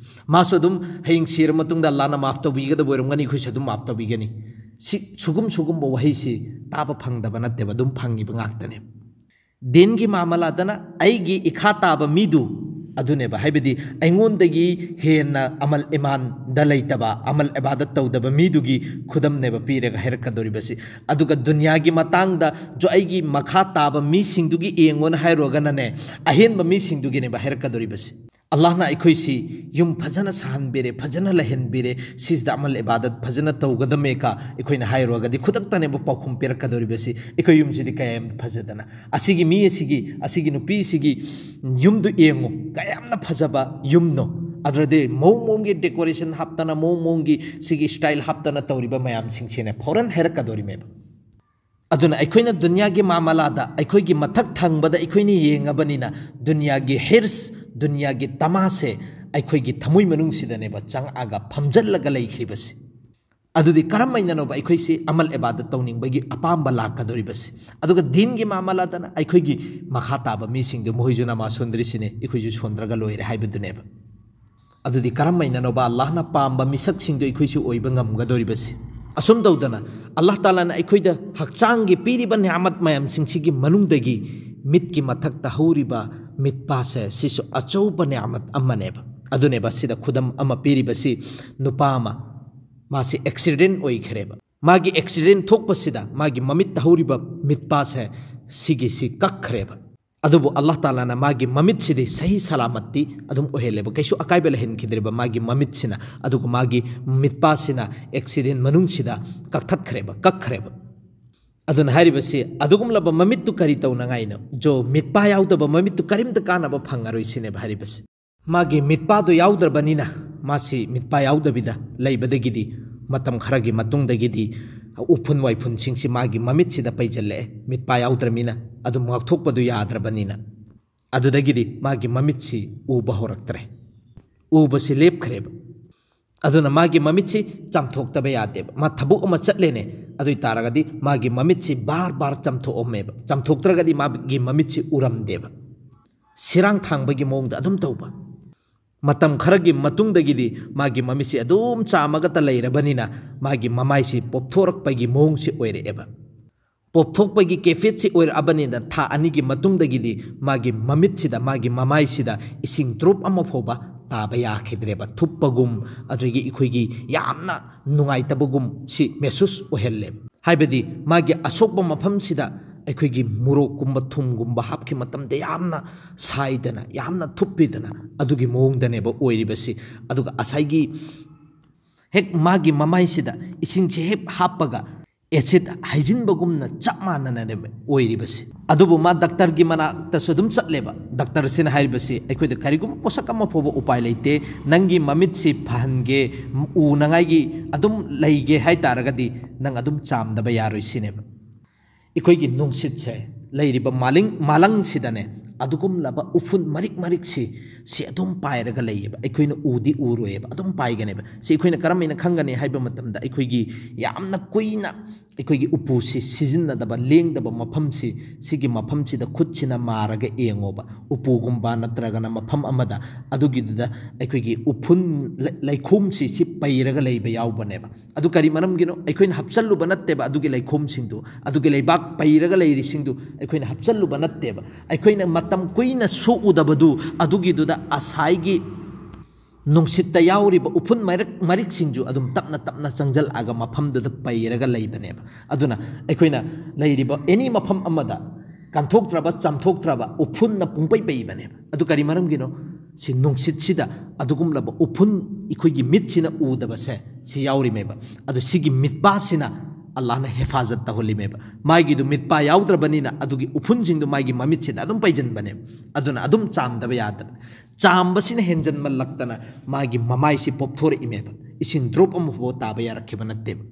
ꯃꯥꯁꯨ ꯑꯗꯨꯝ ꯍꯌꯦꯡ ꯁꯤꯔ ꯃꯇꯨꯡꯗ ꯑꯜꯂꯥꯅ ꯃꯥꯐ ꯇꯧꯕꯤꯒꯗꯕ ꯑꯣꯏꯔꯝꯒꯅꯤ, ꯑꯩꯈꯣꯏꯁꯨ ꯑꯗꯨꯝ ꯃꯥꯐ ꯇꯧꯕꯤꯒꯅꯤ꯫ ꯁꯤ, ꯁꯨꯒꯨꯝ ꯁꯨꯒꯨꯝꯕ ꯋꯥꯍꯩꯁꯤ ꯇꯥꯕ ꯐꯪꯗꯕ ꯅꯠꯇꯦꯕ, ꯑꯗꯨꯝ ꯐꯪꯉꯤꯕ ꯉꯥꯛꯇꯅꯦꯕ꯫ ꯗꯤꯟꯒꯤ ꯃꯥꯃꯂꯥꯗꯅ ꯑꯩꯒꯤ ꯏꯈꯥ ꯇꯥꯕ ꯃꯤꯗꯨ ꯑꯗꯨꯅꯦꯕ, ꯍꯥꯏꯕꯗꯤ ꯑꯩꯉꯣꯟꯗꯒꯤ ꯍꯦꯟꯅ ꯑꯃꯜ ꯏꯃꯥꯟꯗ ꯂꯩꯇꯕ, ꯑꯃꯜ ꯏꯕꯥꯗꯠ ꯇꯧꯗꯕ ꯃꯤꯗꯨꯒꯤ ꯈꯨꯗꯝꯅꯦꯕ ꯄꯤꯔꯒ ꯍꯥꯏꯔꯛꯀꯗꯧꯔꯤꯕꯁꯤ꯫ ꯑꯗꯨꯒ ꯗꯨꯅꯤꯌꯥꯒꯤ ꯃꯇꯥꯡꯗꯁꯨ ꯑꯩꯒꯤ ꯃꯈꯥ ꯇꯥꯕ ꯃꯤꯁꯤꯡꯗꯨꯒꯤ ꯌꯦꯡꯉꯣꯅ ꯍꯥꯏꯔꯨꯔꯒꯅꯅꯦ, ꯑꯍꯦꯟꯕ ꯃꯤꯁꯤꯡꯗꯨꯒꯤꯅꯦꯕ ꯍꯥꯏꯔꯛꯀꯗꯧꯔꯤꯕꯁꯤ꯫ ꯑꯜꯂꯥꯍꯅ ꯑꯩꯈꯣꯏꯁꯤ ꯌꯨꯝ ꯐꯖꯅ ꯁꯥꯍꯟꯕꯤꯔꯦ, ꯐꯖꯅ ꯂꯩꯍꯟꯕꯤꯔꯦ, ꯁꯤꯁꯤꯗ ꯑꯃꯜ ꯏꯕꯥꯗꯠ ꯐꯖꯅ ꯇꯧꯒꯗꯃꯦꯀ ꯑꯩꯈꯣꯏꯅ ꯍꯥꯏꯔꯨꯔꯒꯗꯤ ꯈꯨꯗꯛꯇꯅꯦꯕ ꯄꯥꯎꯈꯨꯝ ꯄꯤꯔꯛꯀꯗꯧꯔꯤꯕꯁꯤ, "ꯑꯩꯈꯣꯏ ꯌꯨꯝꯁꯤꯗꯤ ꯀꯌꯥꯝ ꯐꯖꯗꯅ, ꯑꯁꯤꯒꯤ ꯃꯤ ꯑꯁꯤꯒꯤ, ꯑꯁꯤꯒꯤ ꯅꯨꯄꯤ ꯑꯁꯤꯒꯤ ꯌꯨꯝꯗꯨ ꯌꯦꯡꯉꯨ, ꯀꯌꯥꯝꯅ ꯐꯖꯕ ꯌꯨꯝꯅꯣ꯫ ꯑꯗꯨꯗꯤ ꯃꯑꯣꯡ ꯃꯑꯣꯡꯒꯤ decoration ꯍꯥꯞꯇꯅ, ꯃꯑꯣꯡ ꯃꯑꯣꯡꯒꯤ ꯁꯤꯒꯤ style ꯍꯥꯞꯇꯅ ꯇꯧꯔꯤꯕ ꯃꯌꯥꯝꯁꯤꯡꯁꯤꯅꯦ ꯐꯧꯔꯟ ꯍꯥꯏꯔꯛꯀꯗꯧꯔꯤꯃꯦꯕ"꯫ ꯑꯗꯨꯅ ꯑꯩꯈꯣꯏꯅ ꯗꯨꯅꯤꯌꯥꯒꯤ ꯃꯥꯃꯂꯥꯗ ꯑꯩꯈꯣꯏꯒꯤ ꯃꯊꯛ ꯊꯪꯕꯗ ꯑꯩꯈꯣꯏꯅ ꯌꯦꯡꯉꯕꯅꯤꯅ ꯗꯨꯅꯤꯌꯥꯒꯤ ꯍꯤꯔꯁ, ꯗꯨꯅꯤꯌꯥꯒꯤ ꯇꯃꯥꯁꯦ ꯑꯩꯈꯣꯏꯒꯤ ꯊꯃꯣꯏ ꯃꯅꯨꯡꯁꯤꯗꯅꯦꯕ ꯆꯪꯉꯛꯑꯒ ꯐꯝꯖꯜꯂꯒ ꯂꯩꯈ꯭ꯔꯤꯕꯁꯦ꯫ ꯑꯗꯨꯗꯤ ꯀꯔꯝ ꯍꯥꯏꯅꯅꯣꯕ ꯑꯩꯈꯣꯏꯁꯤ ꯑꯃꯜ ꯏꯕꯥꯗꯠ ꯇꯧꯅꯤꯡꯕꯒꯤ ꯑꯄꯥꯝꯕ ꯂꯥꯛꯀꯗꯧꯔꯤꯕꯁꯤ? ꯑꯗꯨꯒ ꯗꯤꯟꯒꯤ ꯃꯥꯃꯂꯥꯗꯅ ꯑꯩꯈꯣꯏꯒꯤ ꯃꯈꯥ ꯇꯥꯕ ꯃꯤꯁꯤꯡꯗꯨ ꯃꯈꯣꯏꯁꯨ ꯅꯃꯥꯖ ꯁꯣꯟꯗ꯭ꯔꯤꯁꯤꯅꯦ, ꯑꯩꯈꯣꯏꯁꯨ ꯁꯣꯟꯗ꯭ꯔꯒ ꯂꯣꯏꯔꯦ ꯍꯥꯏꯕꯗꯨꯅꯦꯕ꯫ ꯑꯗꯨꯗꯤ ꯀꯔꯝ ꯍꯥꯏꯅꯅꯣꯕ ꯑꯜꯂꯥꯍꯅ ꯄꯥꯝꯕ ꯃꯤꯁꯛꯁꯤꯡꯗꯨ ꯑꯩꯈꯣꯏꯁꯨ ꯑꯣꯏꯕ ꯉꯝꯒꯗꯧꯔꯤꯕꯁꯤ? ꯑꯁꯨꯝ ꯇꯧꯗꯅ ꯑꯜꯂꯥꯍ ꯇꯥꯂꯥꯅ ꯑꯩꯈꯣꯏꯗ ꯍꯛꯆꯥꯡꯒꯤ ꯄꯤꯔꯤꯕ ꯅꯤꯌꯥꯃꯠ ꯃꯌꯥꯝꯁꯤꯡꯁꯤꯒꯤ ꯃꯅꯨꯡꯗꯒꯤ ꯃꯤꯠꯀꯤ ꯃꯊꯛꯇ ꯍꯧꯔꯤꯕ ꯃꯤꯠꯄꯥꯁꯦ, ꯁꯤꯁꯨ ꯑꯆꯧꯕ ꯅꯤꯌꯥꯃꯠ ꯑꯃꯅꯦꯕ꯫ ꯑꯗꯨꯅꯦꯕ ꯁꯤꯗ ꯈꯨꯗꯝ ꯑꯃ ꯄꯤꯔꯤꯕꯁꯤ, ꯅꯨꯄꯥ ꯑꯃ, ꯃꯥꯁꯤ accident ꯑꯣꯏꯈ꯭ꯔꯦꯕ꯫ ꯃꯥꯒꯤ accident ꯊꯣꯛꯄꯁꯤꯗ ꯃꯥꯒꯤ ꯃꯃꯤꯠꯇ ꯍꯧꯔꯤꯕ ꯃꯤꯠꯄꯥꯁꯦ ꯁꯤꯒꯤꯁꯤ ꯀꯛꯈ꯭ꯔꯦꯕ꯫ ꯑꯗꯨꯕꯨ ꯑꯜꯂꯥꯍ ꯇꯥꯂꯥꯅ ꯃꯥꯒꯤ ꯃꯃꯤꯠꯁꯤꯗꯤ ꯁꯍꯤ ꯁꯂꯥꯃꯠꯇꯤ ꯑꯗꯨꯝ ꯑꯣꯏꯍꯜꯂꯦꯕ, ꯀꯩꯁꯨ ꯑꯀꯥꯏꯕ ꯂꯩꯍꯟꯈꯤꯗ꯭ꯔꯦꯕ꯫ ꯃꯥꯒꯤ ꯃꯃꯤꯠꯁꯤꯅ, ꯑꯗꯨꯒ ꯃꯥꯒꯤ ꯃꯤꯠꯄꯥꯁꯤꯅ ꯑꯦꯛꯁꯤꯗꯦꯟ ꯃꯅꯨꯡꯁꯤꯗ ꯀꯛꯊꯠꯈ꯭ꯔꯦꯕ, ꯀꯛꯈ꯭ꯔꯦꯕ꯫ ꯑꯗꯨꯅ ꯍꯥꯏꯔꯤꯕꯁꯤ ꯑꯗꯨꯒꯨꯝꯂꯕ ꯃꯃꯤꯠꯇꯨ ꯀꯔꯤ ꯇꯧꯅꯉꯥꯏꯅꯣ? ꯖꯣ, ꯃꯤꯠꯄꯥ ꯌꯥꯎꯗꯕ ꯃꯃꯤꯠꯇꯨ ꯀꯔꯤꯝꯇ ꯀꯥꯟꯅꯕ ꯐꯪꯉꯔꯣꯏ ꯁꯤꯅꯦꯕ ꯍꯥꯏꯔꯤꯕꯁꯤ꯫ ꯃꯥꯒꯤ ꯃꯤꯠꯄꯥꯗꯣ ꯌꯥꯎꯗ꯭ꯔꯕꯅꯤꯅ, ꯃꯥꯁꯤ ꯃꯤꯠꯄꯥ ꯌꯥꯎꯗꯕꯤꯗ ꯂꯩꯕꯗꯒꯤꯗꯤ ꯃꯇꯝ ꯈꯔꯒꯤ ꯃꯇꯨꯡꯗꯒꯤꯗꯤ ꯎꯐꯨꯟ ꯋꯥꯏꯐꯨꯟꯁꯤꯡꯁꯤ ꯃꯥꯒꯤ ꯃꯃꯤꯠꯁꯤꯗ ꯄꯩꯁꯤꯜꯂꯛꯑꯦ꯫ ꯃꯤꯠꯄꯥ ꯌꯥꯎꯗ꯭ꯔꯕꯅꯤꯅ ꯑꯗꯨꯝ ꯉꯥꯛꯊꯣꯛꯄꯗꯨ ꯌꯥꯗ꯭ꯔꯕꯅꯤꯅ, ꯑꯗꯨꯗꯒꯤꯗꯤ ꯃꯥꯒꯤ ꯃꯃꯤꯠꯁꯤ ꯎꯕ ꯍꯧꯔꯛꯇ꯭ꯔꯦ, ꯎꯕꯁꯤ ꯂꯦꯞꯈ꯭ꯔꯦꯕ꯫ ꯑꯗꯨꯅ ꯃꯥꯒꯤ ꯃꯃꯤꯠꯁꯤ ꯆꯥꯝꯊꯣꯛꯇꯕ ꯌꯥꯗꯦꯕ꯫ ꯃꯥ ꯊꯕꯛ ꯑꯃ ꯆꯠꯂꯦꯅꯦ, ꯑꯗꯨ ꯑꯣꯏ ꯇꯥꯔꯒꯗꯤ ꯃꯥꯒꯤ ꯃꯃꯤꯠꯁꯤ ꯕꯥꯔ ꯕꯥꯔ ꯆꯥꯝꯊꯣꯛꯑꯝꯃꯦꯕ꯫ ꯆꯥꯝꯊꯣꯛꯇ꯭ꯔꯒꯗꯤ ꯃꯥꯒꯤ ꯃꯃꯤꯠꯁꯤ ꯎꯔꯝꯗꯦꯕ꯫ ꯁꯤꯔꯥꯡ ꯊꯥꯡꯕꯒꯤ ꯃꯑꯣꯡꯗ ꯑꯗꯨꯝ ꯇꯧꯕ꯫ ꯃꯇꯝ ꯈꯔꯒꯤ ꯃꯇꯨꯡꯗꯒꯤꯗꯤ ꯃꯥꯒꯤ ꯃꯃꯤꯠꯁꯤ ꯑꯗꯨꯝ ꯆꯥꯝꯃꯒꯇ ꯂꯩꯔꯕꯅꯤꯅ ꯃꯥꯒꯤ ꯃꯃꯥꯏꯁꯤ ꯄꯣꯞꯊꯣꯔꯛꯄꯒꯤ ꯃꯑꯣꯡꯁꯤ ꯑꯣꯏꯔꯛꯑꯦꯕ꯫ ꯄꯣꯞꯊꯣꯛꯄꯒꯤ ꯀꯦꯐꯤꯌꯠꯁꯤ ꯑꯣꯏꯔꯛꯑꯕꯅꯤꯅ ꯊꯥ ꯑꯅꯤꯒꯤ ꯃꯇꯨꯡꯗꯒꯤꯗꯤ ꯃꯥꯒꯤ ꯃꯃꯤꯠꯁꯤꯗ, ꯃꯥꯒꯤ ꯃꯃꯥꯏꯁꯤꯗ ꯏꯁꯤꯡ ꯗ꯭ꯔꯣꯞ ꯑꯃ ꯐꯥꯎꯕ ꯇꯥꯕ ꯌꯥꯈꯤꯗ꯭ꯔꯦꯕ꯫ ꯊꯨꯞꯄꯒꯨꯝ, ꯑꯗꯒꯤ ꯑꯩꯈꯣꯏꯒꯤ ꯌꯥꯝꯅ ꯅꯨꯡꯉꯥꯏꯇꯕꯒꯨꯝ ꯁꯤ ꯃꯦꯁꯨꯁ ꯑꯣꯏꯍꯜꯂꯦ꯫ ꯍꯥꯏꯕꯗꯤ ꯃꯥꯒꯤ ꯑꯁꯣꯛꯄ ꯃꯐꯝꯁꯤꯗ ꯑꯩꯈꯣꯏꯒꯤ ꯃꯣꯔꯣꯛꯀꯨꯝꯕ ꯊꯨꯝꯒꯨꯝꯕ ꯍꯥꯞꯈꯤꯕ ꯃꯇꯝꯗ ꯌꯥꯝꯅ ꯁꯥꯏꯗꯅ, ꯌꯥꯝꯅ ꯊꯨꯞꯄꯤꯗꯅ, ꯑꯗꯨꯒꯤ ꯃꯑꯣꯡꯗꯅꯦꯕ ꯑꯣꯏꯔꯤꯕꯁꯤ꯫ ꯑꯗꯨꯒ ꯉꯁꯥꯏꯒꯤ ꯍꯦꯛ ꯃꯥꯒꯤ ꯃꯃꯥꯏꯁꯤꯗ ꯏꯁꯤꯡꯁꯦ ꯍꯦꯛ ꯍꯥꯞꯄꯒ ꯑꯦꯁꯤꯠ ꯍꯩꯖꯤꯟꯕꯒꯨꯝꯅ ꯆꯞ ꯃꯥꯟꯅꯅꯅꯦꯕ ꯑꯣꯏꯔꯤꯕꯁꯤ꯫ ꯑꯗꯨꯕꯨ ꯃꯥ ꯗꯥꯛꯇꯔꯒꯤ ꯃꯅꯥꯛꯇꯁꯨ ꯑꯗꯨꯝ ꯆꯠꯂꯦꯕ꯫ ꯗꯥꯛꯇꯔꯁꯤꯅ ꯍꯥꯏꯔꯤꯕꯁꯤ, "ꯑꯩꯈꯣꯏꯗ ꯀꯔꯤꯒꯨꯝꯕ ꯄꯣꯠꯁꯛ ꯑꯃ ꯐꯥꯎꯕ ꯎꯄꯥꯏ ꯂꯩꯇꯦ, ꯅꯪꯒꯤ ꯃꯃꯤꯠꯁꯤ ꯐꯍꯟꯒꯦ, ꯎꯅꯉꯥꯏꯒꯤ ꯑꯗꯨꯝ ꯂꯩꯒꯦ ꯍꯥꯏ ꯇꯥꯔꯒꯗꯤ ꯅꯪ ꯑꯗꯨꯝ ꯆꯥꯝꯗꯕ ꯌꯥꯔꯣꯏ" ꯁꯤꯅꯦꯕ꯫ ꯑꯩꯈꯣꯏꯒꯤ ꯅꯨꯡꯁꯤꯠꯁꯦ, ꯂꯩꯔꯤꯕ ꯃꯥꯂꯪ-, ꯃꯥꯂꯪꯁꯤꯗꯅꯦ, ꯑꯗꯨꯒꯨꯝꯂꯕ ꯎꯐꯨꯟ ꯃꯔꯤꯛ ꯃꯔꯤꯛꯁꯤ, ꯁꯤ ꯑꯗꯨꯝ ꯄꯥꯏꯔꯒ ꯂꯩꯌꯦꯕ꯫ ꯑꯩꯈꯣꯏꯅ ꯎꯗꯤ ꯎꯔꯣꯏꯌꯦꯕ, ꯑꯗꯨꯝ ꯄꯥꯏꯒꯅꯦꯕ꯫ ꯁꯤ ꯑꯩꯈꯣꯏꯅ ꯀꯔꯝ ꯍꯥꯏꯅ ꯈꯪꯒꯅꯤ ꯍꯥꯏꯕ ꯃꯇꯝꯗ, ꯑꯩꯈꯣꯏꯒꯤ ꯌꯥꯝꯅ ꯀꯨꯏꯅ ꯑꯩꯈꯣꯏꯒꯤ ꯎꯄꯨꯁꯤ ꯁꯤꯖꯤꯟꯅꯗꯕ, ꯂꯦꯡꯗꯕ ꯃꯐꯝꯁꯤ, ꯁꯤꯒꯤ ꯃꯐꯝꯁꯤꯗ ꯈꯨꯠꯁꯤꯅ ꯃꯥꯔꯒ ꯌꯦꯡꯉꯣꯕ꯫ ꯎꯄꯨꯒꯨꯝꯕ ꯅꯠꯇ꯭ꯔꯒꯅ ꯃꯐꯝ ꯑꯃꯗ, ꯑꯗꯨꯒꯤꯗꯨꯗ ꯑꯩꯈꯣꯏꯒꯤ ꯎꯐꯨꯟ, ꯂꯩ-, ꯂꯩꯈꯣꯝꯁꯤ, ꯁꯤ ꯄꯩꯔꯒ ꯂꯩꯕ ꯌꯥꯎꯕꯅꯦꯕ꯫ ꯑꯗꯨ ꯀꯔꯤ ꯃꯔꯝꯒꯤꯅꯣ? ꯑꯩꯈꯣꯏꯅ ꯍꯥꯞꯆꯜꯂꯨꯕ ꯅꯠꯇꯦꯕ ꯑꯗꯨꯒꯤ ꯂꯩꯈꯣꯝꯁꯤꯡꯗꯨ, ꯑꯗꯨꯒꯤ ꯂꯩꯕꯥꯛ ꯄꯩꯔꯒ ꯂꯩꯔꯤꯁꯤꯡꯗꯨ ꯑꯩꯈꯣꯏꯅ ꯍꯥꯞꯆꯜꯂꯨꯕ ꯅꯠꯇꯦꯕ꯫ ꯑꯩꯈꯣꯏꯅ ꯃꯇꯝ ꯀꯨꯏꯅ ꯁꯣꯛꯎꯗꯕꯗꯨ, ꯑꯗꯨꯒꯤꯗꯨꯗ ꯉꯁꯥꯏꯒꯤ ꯅꯨꯡꯁꯤꯠꯇ ꯌꯥꯎꯔꯤꯕ ꯎꯐꯨꯟ ꯃꯔꯛ-, ꯃꯔꯤꯛꯁꯤꯡꯁꯨ ꯑꯗꯨꯝ ꯇꯞꯅ ꯇꯞꯅ ꯆꯪꯁꯤꯜꯂꯛꯑꯒ ꯃꯐꯝꯗꯨꯗ ꯄꯩꯔꯒ ꯂꯩꯕꯅꯦꯕ꯫ ꯑꯗꯨꯅ ꯑꯩꯈꯣꯏꯅ ꯂꯩꯔꯤꯕ ꯑꯦꯅꯤ ꯃꯐꯝ ꯑꯃꯗ ꯀꯟꯊꯣꯛꯇ꯭ꯔꯕ, ꯆꯥꯝꯊꯣꯛꯇ꯭ꯔꯕ ꯎꯐꯨꯟꯅ ꯄꯨꯡꯄꯩ ꯄꯩꯕꯅꯦꯕ꯫ ꯑꯗꯨ ꯀꯔꯤ ꯃꯔꯝꯒꯤꯅꯣ? ꯁꯤ ꯅꯨꯡꯁꯤꯠꯁꯤꯗ ꯑꯗꯨꯒꯨꯝꯂꯕ ꯎꯐꯨꯟ, ꯑꯩꯈꯣꯏꯒꯤ ꯃꯤꯠꯁꯤꯅ ꯎꯗꯕꯁꯦ ꯁꯤ ꯌꯥꯎꯔꯤꯃꯦꯕ꯫ ꯑꯗꯨ ꯁꯤꯒꯤ ꯃꯤꯠꯄꯥꯁꯤꯅ ꯑꯜꯂꯥꯍꯅ ꯍꯦꯐꯥꯖꯠ ꯇꯧꯍꯜꯂꯤꯃꯦꯕ꯫ ꯃꯥꯒꯤꯗꯨ ꯃꯤꯠꯄꯥ ꯌꯥꯎꯗ꯭ꯔꯕꯅꯤꯅ ꯑꯗꯨꯒꯤ ꯎꯐꯨꯟꯁꯤꯡꯗꯨ ꯃꯥꯒꯤ ꯃꯃꯤꯠꯁꯤꯗ ꯑꯗꯨꯝ ꯄꯩꯁꯤꯟꯕꯅꯦꯕ꯫ ꯑꯗꯨꯅ ꯑꯗꯨꯝ ꯆꯥꯝꯗꯕ ꯌꯥꯗꯕ꯫ ꯆꯥꯝꯕꯁꯤꯅ ꯍꯦꯟꯖꯟꯃꯜꯂꯛꯇꯅ ꯃꯥꯒꯤ ꯃꯃꯥꯏꯁꯤ ꯄꯣꯞꯊꯣꯔꯛꯏꯃꯦꯕ꯫ ꯏꯁꯤꯡ ꯗ꯭ꯔꯣꯞ ꯑꯃꯐꯥꯎ ꯇꯥꯕ ꯌꯥꯔꯛꯈꯤꯕ ꯅꯠꯇꯦꯕ꯫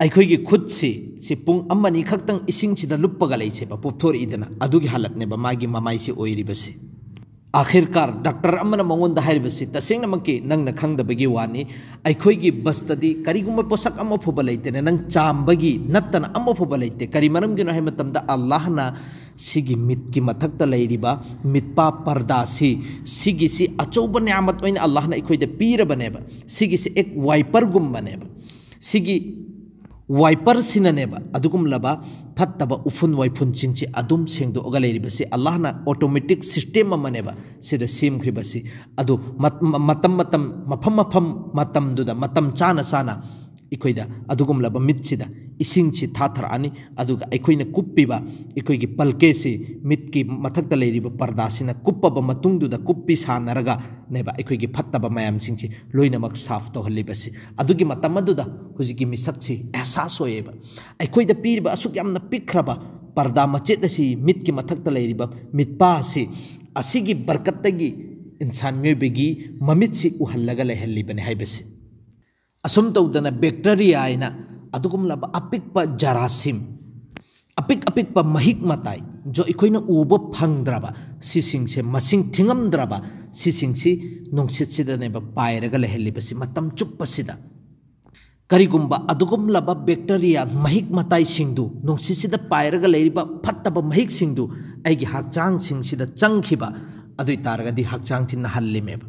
ꯑꯩꯈꯣꯏꯒꯤ ꯈꯨꯠꯁꯤ ꯁꯤ ꯄꯨꯡ ꯑꯃ ꯑꯅꯤ ꯈꯛꯇꯪ ꯏꯁꯤꯡꯁꯤꯗ ꯂꯨꯞꯄꯒ ꯂꯩꯁꯦꯕ, ꯄꯣꯞꯊꯣꯔꯛꯏꯗꯅ꯫ ꯑꯗꯨꯒꯤ ꯍꯥꯂꯠꯅꯦꯕ ꯃꯥꯒꯤ ꯃꯃꯥꯏꯁꯤ ꯑꯣꯏꯔꯤꯕꯁꯤ꯫ ꯑꯥꯈꯤꯔꯀꯥꯔ ꯗꯥꯛꯇꯔ ꯑꯃꯅ ꯃꯉꯣꯟꯗ ꯍꯥꯏꯔꯤꯕꯁꯤ, ꯇꯁꯦꯡꯅꯃꯛꯀꯤ ꯅꯪꯅ ꯈꯪꯗꯕꯒꯤ ꯋꯥꯅꯤ, ꯑꯩꯈꯣꯏꯒꯤ ꯕꯁꯇꯗꯤ ꯀꯔꯤꯒꯨꯝꯕ ꯄꯣꯠꯁꯛ ꯑꯃ ꯐꯥꯎꯕ ꯂꯩꯇꯦꯅꯦ, ꯅꯪ ꯆꯥꯝꯕꯒꯤ ꯅꯠꯇꯅ ꯑꯃ ꯐꯥꯎꯕ ꯂꯩꯇꯦ꯫ ꯀꯔꯤ ꯃꯔꯝꯒꯤꯅꯣ ꯍꯥꯏꯕ ꯃꯇꯝꯗ, ꯑꯜꯂꯥꯍꯅ ꯁꯤꯒꯤ ꯃꯤꯠꯀꯤ ꯃꯊꯛꯇ ꯂꯩꯔꯤꯕ ꯃꯤꯠꯄꯥ ꯄꯔꯗꯥꯁꯤ, ꯁꯤꯒꯤꯁꯤ ꯑꯆꯧꯕ ꯅꯤꯌꯥꯃꯠ ꯑꯣꯏꯅ ꯑꯜꯂꯥꯍꯅ ꯑꯩꯈꯣꯏꯗ ꯄꯤꯔꯕꯅꯦꯕ꯫ ꯁꯤꯒꯤꯁꯤ ꯑꯦꯛ ꯋꯥꯏꯄꯔꯒꯨꯝꯕꯅꯦꯕ꯫ ꯁꯤꯒꯤ ꯋꯥꯏꯄꯔꯁꯤꯅꯅꯦꯕ ꯑꯗꯨꯒꯨꯝꯂꯕ ꯐꯠꯇꯕ ꯎꯐꯨꯟ ꯋꯥꯏꯐꯨꯟꯁꯤꯡꯁꯤ ꯑꯗꯨꯝ ꯁꯦꯡꯗꯣꯛꯑꯒ ꯂꯩꯔꯤꯕꯁꯤ ꯑꯜꯂꯥꯍꯅ ꯑꯣꯇꯣꯃꯦꯇꯤꯛ ꯁꯤꯁꯇꯦꯝ ꯑꯃꯅꯦꯕ ꯁꯤꯗ ꯁꯦꯝꯈ꯭ꯔꯤꯕꯁꯤ꯫ ꯑꯗꯨ ꯃꯠ-, ꯃ-, ꯃꯇꯝ ꯃꯇꯝ, ꯃꯐꯝ ꯃꯐꯝ, ꯃꯇꯝꯗꯨꯗ ꯃꯇꯝ ꯆꯥꯅ ꯆꯥꯅ ꯑꯩꯈꯣꯏꯗ ꯑꯗꯨꯒꯨꯝꯂꯕ ꯃꯤꯠꯁꯤꯗ ꯏꯁꯤꯡꯁꯤ ꯊꯥꯊꯔꯛꯑꯅꯤ꯫ ꯑꯗꯨꯒ ꯑꯩꯈꯣꯏꯅ ꯀꯨꯞꯄꯤꯕ ꯑꯩꯈꯣꯏꯒꯤ ꯄꯜꯀꯦꯁꯤ, ꯃꯤꯠꯀꯤ ꯃꯊꯛꯇ ꯂꯩꯔꯤꯕ ꯄꯔꯗꯥꯁꯤꯅ ꯀꯨꯞꯄꯕ ꯃꯇꯨꯡꯗꯨꯗ, ꯀꯨꯞꯄꯤ ꯁꯥꯟꯅꯔꯒꯅꯦꯕ ꯑꯩꯈꯣꯏꯒꯤ ꯐꯠꯇꯕ ꯃꯌꯥꯝꯁꯤꯡꯁꯤ ꯂꯣꯏꯅꯃꯛ ꯁꯥꯐ ꯇꯧꯍꯜꯂꯤꯕꯁꯤ꯫ ꯑꯗꯨꯒꯤ ꯃꯇꯝ ꯑꯗꯨꯗ ꯍꯧꯖꯤꯛꯀꯤ ꯃꯤꯁꯛꯁꯤ ꯑꯦꯍꯁꯥꯁ ꯑꯣꯏꯌꯦꯕ꯫ ꯑꯩꯈꯣꯏꯗ ꯄꯤꯔꯤꯕ ꯑꯁꯨꯛ ꯌꯥꯝꯅ ꯄꯤꯛꯈ꯭ꯔꯕ ꯄꯔꯗꯥ ꯃꯆꯦꯠ ꯑꯁꯤ, ꯃꯤꯠꯀꯤ ꯃꯊꯛꯇ ꯂꯩꯔꯤꯕ ꯃꯤꯠꯄꯥ ꯑꯁꯤ, ꯑꯁꯤꯒꯤ ꯕꯔꯀꯠꯇꯒꯤ ꯏꯟꯁꯥꯟ ꯃꯤꯑꯣꯏꯕꯒꯤ ꯃꯃꯤꯠꯁꯤ ꯎꯍꯜꯂꯒ ꯂꯩꯍꯜꯂꯤꯕꯅꯤ ꯍꯥꯏꯕꯁꯤ꯫ ꯑꯁꯨꯝ ꯇꯧꯗꯅ ꯕꯦꯛꯇꯔꯤꯌꯥ ꯍꯥꯏꯅ ꯑꯗꯨꯒꯨꯝꯂꯕ ꯑꯄꯤꯛꯄ ꯖꯔꯥꯁꯤꯝ, ꯑꯄꯤꯛ ꯑꯄꯤꯛꯄ ꯃꯍꯤꯛ ꯃꯇꯥꯏ, ꯖꯣ ꯑꯩꯈꯣꯏꯅ ꯎꯕ ꯐꯪꯗ꯭ꯔꯕ ꯁꯤꯁꯤꯡꯁꯦ, ꯃꯁꯤꯡ ꯊꯤꯉꯝꯗ꯭ꯔꯕ ꯁꯤꯁꯤꯡꯁꯤ ꯅꯨꯡꯁꯤꯠꯁꯤꯗꯅꯦꯕ ꯄꯥꯏꯔꯒ ꯂꯩꯍꯜꯂꯤꯕꯁꯤ ꯃꯇꯝ ꯆꯨꯞꯄꯁꯤꯗ꯫ ꯀꯔꯤꯒꯨꯝꯕ ꯑꯗꯨꯒꯨꯝꯂꯕ ꯕꯦꯛꯇꯔꯤꯌꯥ ꯃꯍꯤꯛ ꯃꯇꯥꯏꯁꯤꯡꯗꯨ, ꯅꯨꯡꯁꯤꯠꯁꯤꯗ ꯄꯥꯏꯔꯒ ꯂꯩꯔꯤꯕ ꯐꯠꯇꯕ ꯃꯍꯤꯛꯁꯤꯡꯗꯨ ꯑꯩꯒꯤ ꯍꯛꯆꯥꯡꯁꯤꯡꯁꯤꯗ ꯆꯪꯈꯤꯕ, ꯑꯗꯨ ꯑꯣꯏ ꯇꯥꯔꯒꯗꯤ ꯍꯛꯆꯥꯡꯁꯤ ꯅꯥꯍꯜꯂꯤꯃꯦꯕ꯫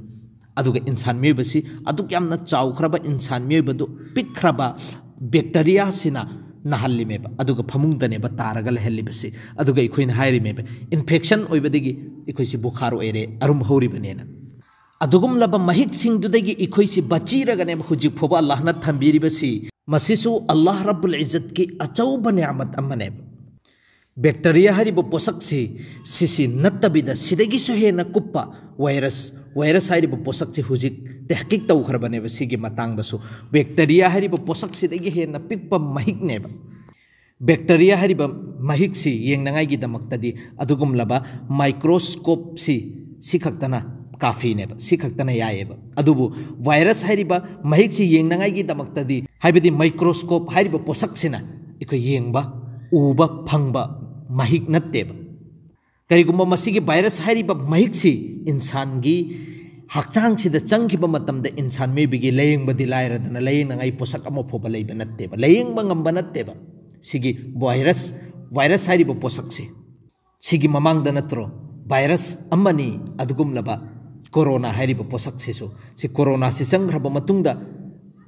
ꯑꯗꯨꯒ ꯏꯟꯁꯥꯟ ꯃꯤꯑꯣꯏꯕꯁꯤ ꯑꯗꯨꯛ ꯌꯥꯝꯅ ꯆꯥꯎꯈ꯭ꯔꯕ ꯏꯟꯁꯥꯟ ꯃꯤꯑꯣꯏꯕꯗꯨ ꯄꯤꯛꯈ꯭ꯔꯕ ꯕꯦꯛꯇꯔꯤꯌꯥꯁꯤꯅ ꯅꯥꯍꯜꯂꯤꯃꯦꯕ꯫ ꯑꯗꯨꯒ ꯐꯃꯨꯡꯗꯅꯦꯕ ꯇꯥꯔꯒ ꯂꯩꯍꯜꯂꯤꯕꯁꯤ꯫ ꯑꯗꯨꯒ ꯑꯩꯈꯣꯏꯅ ꯍꯥꯏꯔꯤꯃꯦꯕ, ꯏꯟꯐꯦꯛꯁꯟ ꯑꯣꯏꯕꯗꯒꯤ ꯑꯩꯈꯣꯏꯁꯤ ꯕꯨꯈꯥꯔ ꯑꯣꯏꯔꯦ, ꯑꯔꯨꯝ ꯍꯧꯔꯤꯕꯅꯦꯅ꯫ ꯑꯗꯨꯒꯨꯝꯂꯕ ꯃꯍꯤꯛꯁꯤꯡꯗꯨꯗꯒꯤ ꯑꯩꯈꯣꯏꯁꯤ ꯕꯆꯤꯔꯒꯅꯦꯕ ꯍꯧꯖꯤꯛ ꯐꯥꯎꯕ ꯑꯜꯂꯥꯍꯅ ꯊꯝꯕꯤꯔꯤꯕꯁꯤ꯫ ꯃꯁꯤꯁꯨ ꯑꯜꯂꯥꯍ ꯔꯕꯨꯜ ꯏꯖꯠꯀꯤ ꯑꯆꯧꯕ ꯅꯤꯌꯥꯃꯠ ꯑꯃꯅꯦꯕ꯫ ꯕꯦꯛꯇꯔꯤꯌꯥ ꯍꯥꯏꯔꯤꯕ ꯄꯣꯠꯁꯛꯁꯤ, ꯁꯤꯁꯤ ꯅꯠꯇꯕꯤꯗ ꯁꯤꯗꯒꯤꯁꯨ ꯍꯦꯟꯅ ꯀꯨꯞꯄ ꯋꯥꯏꯔꯁ, ꯋꯥꯏꯔꯁ ꯍꯥꯏꯔꯤꯕ ꯄꯣꯠꯁꯛꯁꯤ ꯍꯧꯖꯤꯛ ꯇꯦꯍꯀꯤꯛ ꯇꯧꯈ꯭ꯔꯕꯅꯦꯕ꯫ ꯁꯤꯒꯤ ꯃꯇꯥꯡꯗꯁꯨ ꯕꯦꯛꯇꯔꯤꯌꯥ ꯍꯥꯏꯔꯤꯕ ꯄꯣꯠꯁꯛꯁꯤꯗꯒꯤ ꯍꯦꯟꯅ ꯄꯤꯛꯄ ꯃꯍꯤꯛꯅꯦꯕ꯫ ꯕꯦꯛꯇꯔꯤꯌꯥ ꯍꯥꯏꯔꯤꯕ ꯃꯍꯤꯛꯁꯤ ꯌꯦꯡꯅꯉꯥꯏꯒꯤꯗꯃꯛꯇꯗꯤ ꯑꯗꯨꯒꯨꯝꯂꯕ ꯃꯥꯏꯀ꯭ꯔꯣꯁꯀꯣꯞꯁꯤ, ꯁꯤ ꯈꯛꯇꯅ ꯀꯥꯐꯤꯅꯦꯕ, ꯁꯤ ꯈꯛꯇꯅ ꯌꯥꯏꯌꯦꯕ꯫ ꯑꯗꯨꯕꯨ ꯚꯥꯏꯔꯁ ꯍꯥꯏꯔꯤꯕ ꯃꯍꯤꯛꯁꯤ ꯌꯦꯡꯅꯉꯥꯏꯒꯤꯗꯃꯛꯇꯗꯤ, ꯍꯥꯏꯕꯗꯤ ꯃꯥꯏꯀ꯭ꯔꯣꯁꯀꯣꯞ ꯍꯥꯏꯔꯤꯕ ꯄꯣꯠꯁꯛꯁꯤꯅ ꯑꯩꯈꯣꯏ ꯌꯦꯡꯕ, ꯎꯕ ꯐꯪꯕ ꯃꯍꯤꯛ ꯅꯠꯇꯦꯕ꯫ ꯀꯔꯤꯒꯨꯝꯕ ꯃꯁꯤꯒꯤ ꯚꯥꯏꯔꯁ ꯍꯥꯏꯔꯤꯕ ꯃꯍꯤꯛꯁꯤ ꯏꯟꯁꯥꯟꯒꯤ ꯍꯛꯆꯥꯡꯁꯤꯗ ꯆꯪꯈꯤꯕ ꯃꯇꯝꯗ, ꯏꯟꯁꯥꯟ ꯃꯤꯑꯣꯏꯕꯒꯤ ꯂꯥꯌꯦꯡꯕꯗꯤ ꯂꯥꯏꯔꯗꯅ, ꯂꯥꯌꯦꯡꯅꯉꯥꯏ ꯄꯣꯠꯁꯛ ꯑꯃ ꯐꯥꯎꯕ ꯂꯩꯕ ꯅꯠꯇꯦꯕ, ꯂꯥꯌꯦꯡꯕ ꯉꯝꯕ ꯅꯠꯇꯦꯕ꯫ ꯁꯤꯒꯤ ꯚꯥꯏꯔꯁ, ꯚꯥꯏꯔꯁ ꯍꯥꯏꯔꯤꯕ ꯄꯣꯠꯁꯛꯁꯤ, ꯁꯤꯒꯤ ꯃꯃꯥꯡꯗ ꯅꯠꯇ꯭ꯔꯣ ꯚꯥꯏꯔꯁ ꯑꯃꯅꯤ ꯑꯗꯨꯒꯨꯝꯂꯕ ꯀꯣꯔꯣꯅꯥ ꯍꯥꯏꯔꯤꯕ ꯄꯣꯠꯁꯛꯁꯤꯁꯨ? ꯁꯤ ꯀꯣꯔꯣꯅꯥꯁꯤ ꯆꯪꯈ꯭ꯔꯕ ꯃꯇꯨꯡꯗ,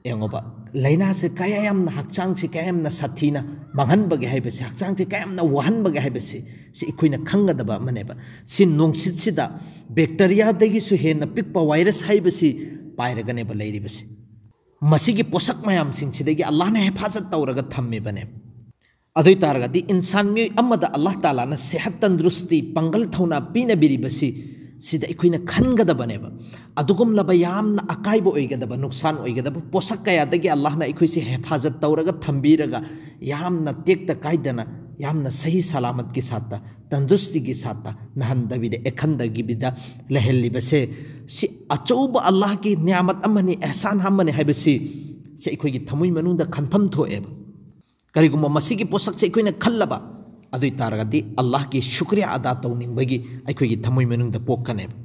ꯌꯦꯡꯉꯣꯕ, ꯂꯥꯏꯅꯥꯁꯦ ꯀꯌꯥ ꯌꯥꯝꯅ, ꯍꯛꯆꯥꯡꯁꯦ ꯀꯌꯥ ꯌꯥꯝꯅ ꯁꯥꯊꯤꯅ ꯃꯥꯡꯍꯟꯕꯒꯦ ꯍꯥꯏꯕꯁꯦ, ꯍꯛꯆꯥꯡꯁꯦ ꯀꯌꯥ ꯌꯥꯝꯅ ꯋꯥꯍꯟꯕꯒꯦ ꯍꯥꯏꯕꯁꯦ, ꯁꯤ ꯑꯩꯈꯣꯏꯅ ꯈꯪꯒꯗꯕ ꯑꯃꯅꯦꯕ꯫ ꯁꯤ ꯅꯨꯡꯁꯤꯠꯁꯤꯗ ꯕꯦꯛꯇꯔꯤꯌꯥꯗꯒꯤꯁꯨ ꯍꯦꯟꯅ ꯄꯤꯛꯄ ꯚꯥꯏꯔꯁ ꯍꯥꯏꯕꯁꯤ ꯄꯥꯏꯔꯒꯅꯦꯕ ꯂꯩꯔꯤꯕꯁꯦ꯫ ꯃꯁꯤꯒꯤ ꯄꯣꯠꯁꯛ ꯃꯌꯥꯝꯁꯤꯡꯁꯤꯗꯒꯤ ꯑꯜꯂꯥꯍꯅ ꯍꯦꯐꯥꯖꯠ ꯇꯧꯔꯒ ꯊꯝꯃꯤꯕꯅꯦ꯫ ꯑꯗꯨ ꯑꯣꯏ ꯇꯥꯔꯒꯗꯤ ꯏꯟꯁꯥꯟ ꯃꯤꯑꯣꯏ ꯑꯃꯗ ꯑꯜꯂꯥꯍ ꯇꯥꯂꯥꯅ ꯁꯦꯍꯠ, ꯇꯟꯗ꯭ꯔꯨꯁꯇꯤ, ꯄꯥꯡꯒꯜ, ꯊꯧꯅꯥ ꯄꯤꯅꯕꯤꯔꯤꯕꯁꯤ, ꯁꯤꯗ ꯑꯩꯈꯣꯏꯅ ꯈꯟꯒꯗꯕꯅꯦꯕ꯫ ꯑꯗꯨꯒꯨꯝꯂꯕ ꯌꯥꯝꯅ ꯑꯀꯥꯏꯕ ꯑꯣꯏꯒꯗꯕ, ꯅꯨꯛꯁꯥꯟ ꯑꯣꯏꯒꯗꯕ ꯄꯣꯠꯁꯛ ꯀꯌꯥꯗꯒꯤ ꯑꯜꯂꯥꯍꯅ ꯑꯩꯈꯣꯏꯁꯦ ꯍꯦꯐꯥꯖꯠ ꯇꯧꯔꯒ ꯊꯝꯕꯤꯔꯒ, ꯌꯥꯝꯅ ꯇꯦꯛꯇ ꯀꯥꯏꯗꯅ, ꯌꯥꯝꯅ ꯁꯍꯤ ꯁꯂꯥꯃꯠꯀꯤ ꯁꯥꯠꯇ, ꯇꯟꯗ꯭ꯔꯨꯁꯇꯤꯒꯤ ꯁꯥꯠꯇ, ꯅꯥꯍꯟꯗꯕꯤꯗ, ꯑꯦꯈꯟꯗꯕꯤꯗ ꯂꯩꯍꯜꯂꯤꯕꯁꯦ, ꯁꯤ ꯑꯆꯧꯕ ꯑꯜꯂꯥꯍꯒꯤ ꯅꯤꯌꯥꯃꯠ ꯑꯃꯅꯤ, ꯑꯦꯍꯁꯥꯟ ꯑꯃꯅꯤ ꯍꯥꯏꯕꯁꯤ, ꯁꯤ ꯑꯩꯈꯣꯏꯒꯤ ꯊꯃꯣꯏ ꯃꯅꯨꯡꯗ ꯈꯟꯐꯝ ꯊꯣꯛꯑꯦꯕ꯫ ꯀꯔꯤꯒꯨꯝꯕ ꯃꯁꯤꯒꯤ ꯄꯣꯠꯁꯛꯁꯦ ꯑꯩꯈꯣꯏꯅ ꯈꯜꯂꯕ, ꯑꯗꯨ ꯑꯣꯏ ꯇꯥꯔꯒꯗꯤ ꯑꯜꯂꯥꯍꯒꯤ ꯁꯨꯀ꯭ꯔꯤꯌꯥ ꯑꯗꯥ ꯇꯧꯅꯤꯡꯕꯒꯤ ꯑꯩꯈꯣꯏꯒꯤ ꯊꯃꯣꯏ ꯃꯅꯨꯡꯗ ꯄꯣꯛꯀꯅꯦꯕ꯫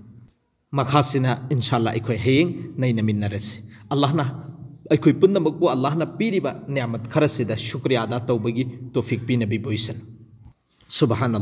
ꯃꯈꯥꯁꯤꯅ ꯏꯟꯁꯥ ꯑꯜꯂꯥꯍ ꯑꯩꯈꯣꯏ ꯍꯌꯦꯡ ꯅꯩꯅꯃꯤꯟꯅꯔꯁꯤ꯫ ꯑꯜꯂꯥꯍꯅ ꯑꯩꯈꯣꯏ ꯄꯨꯝꯅꯃꯛꯄꯨ ꯑꯜꯂꯥꯍꯅ ꯄꯤꯔꯤꯕ ꯅꯤꯌꯥꯃꯠ ꯈꯔꯁꯤꯗ ꯁꯨꯀ꯭ꯔꯤꯌꯥ ꯑꯗꯥ ꯇꯧꯕꯒꯤ ꯇꯧꯐꯤꯛ ꯄꯤꯅꯕꯤꯕ ꯑꯣꯏꯁꯅꯨ꯫ ꯁꯨꯕꯍꯥꯅ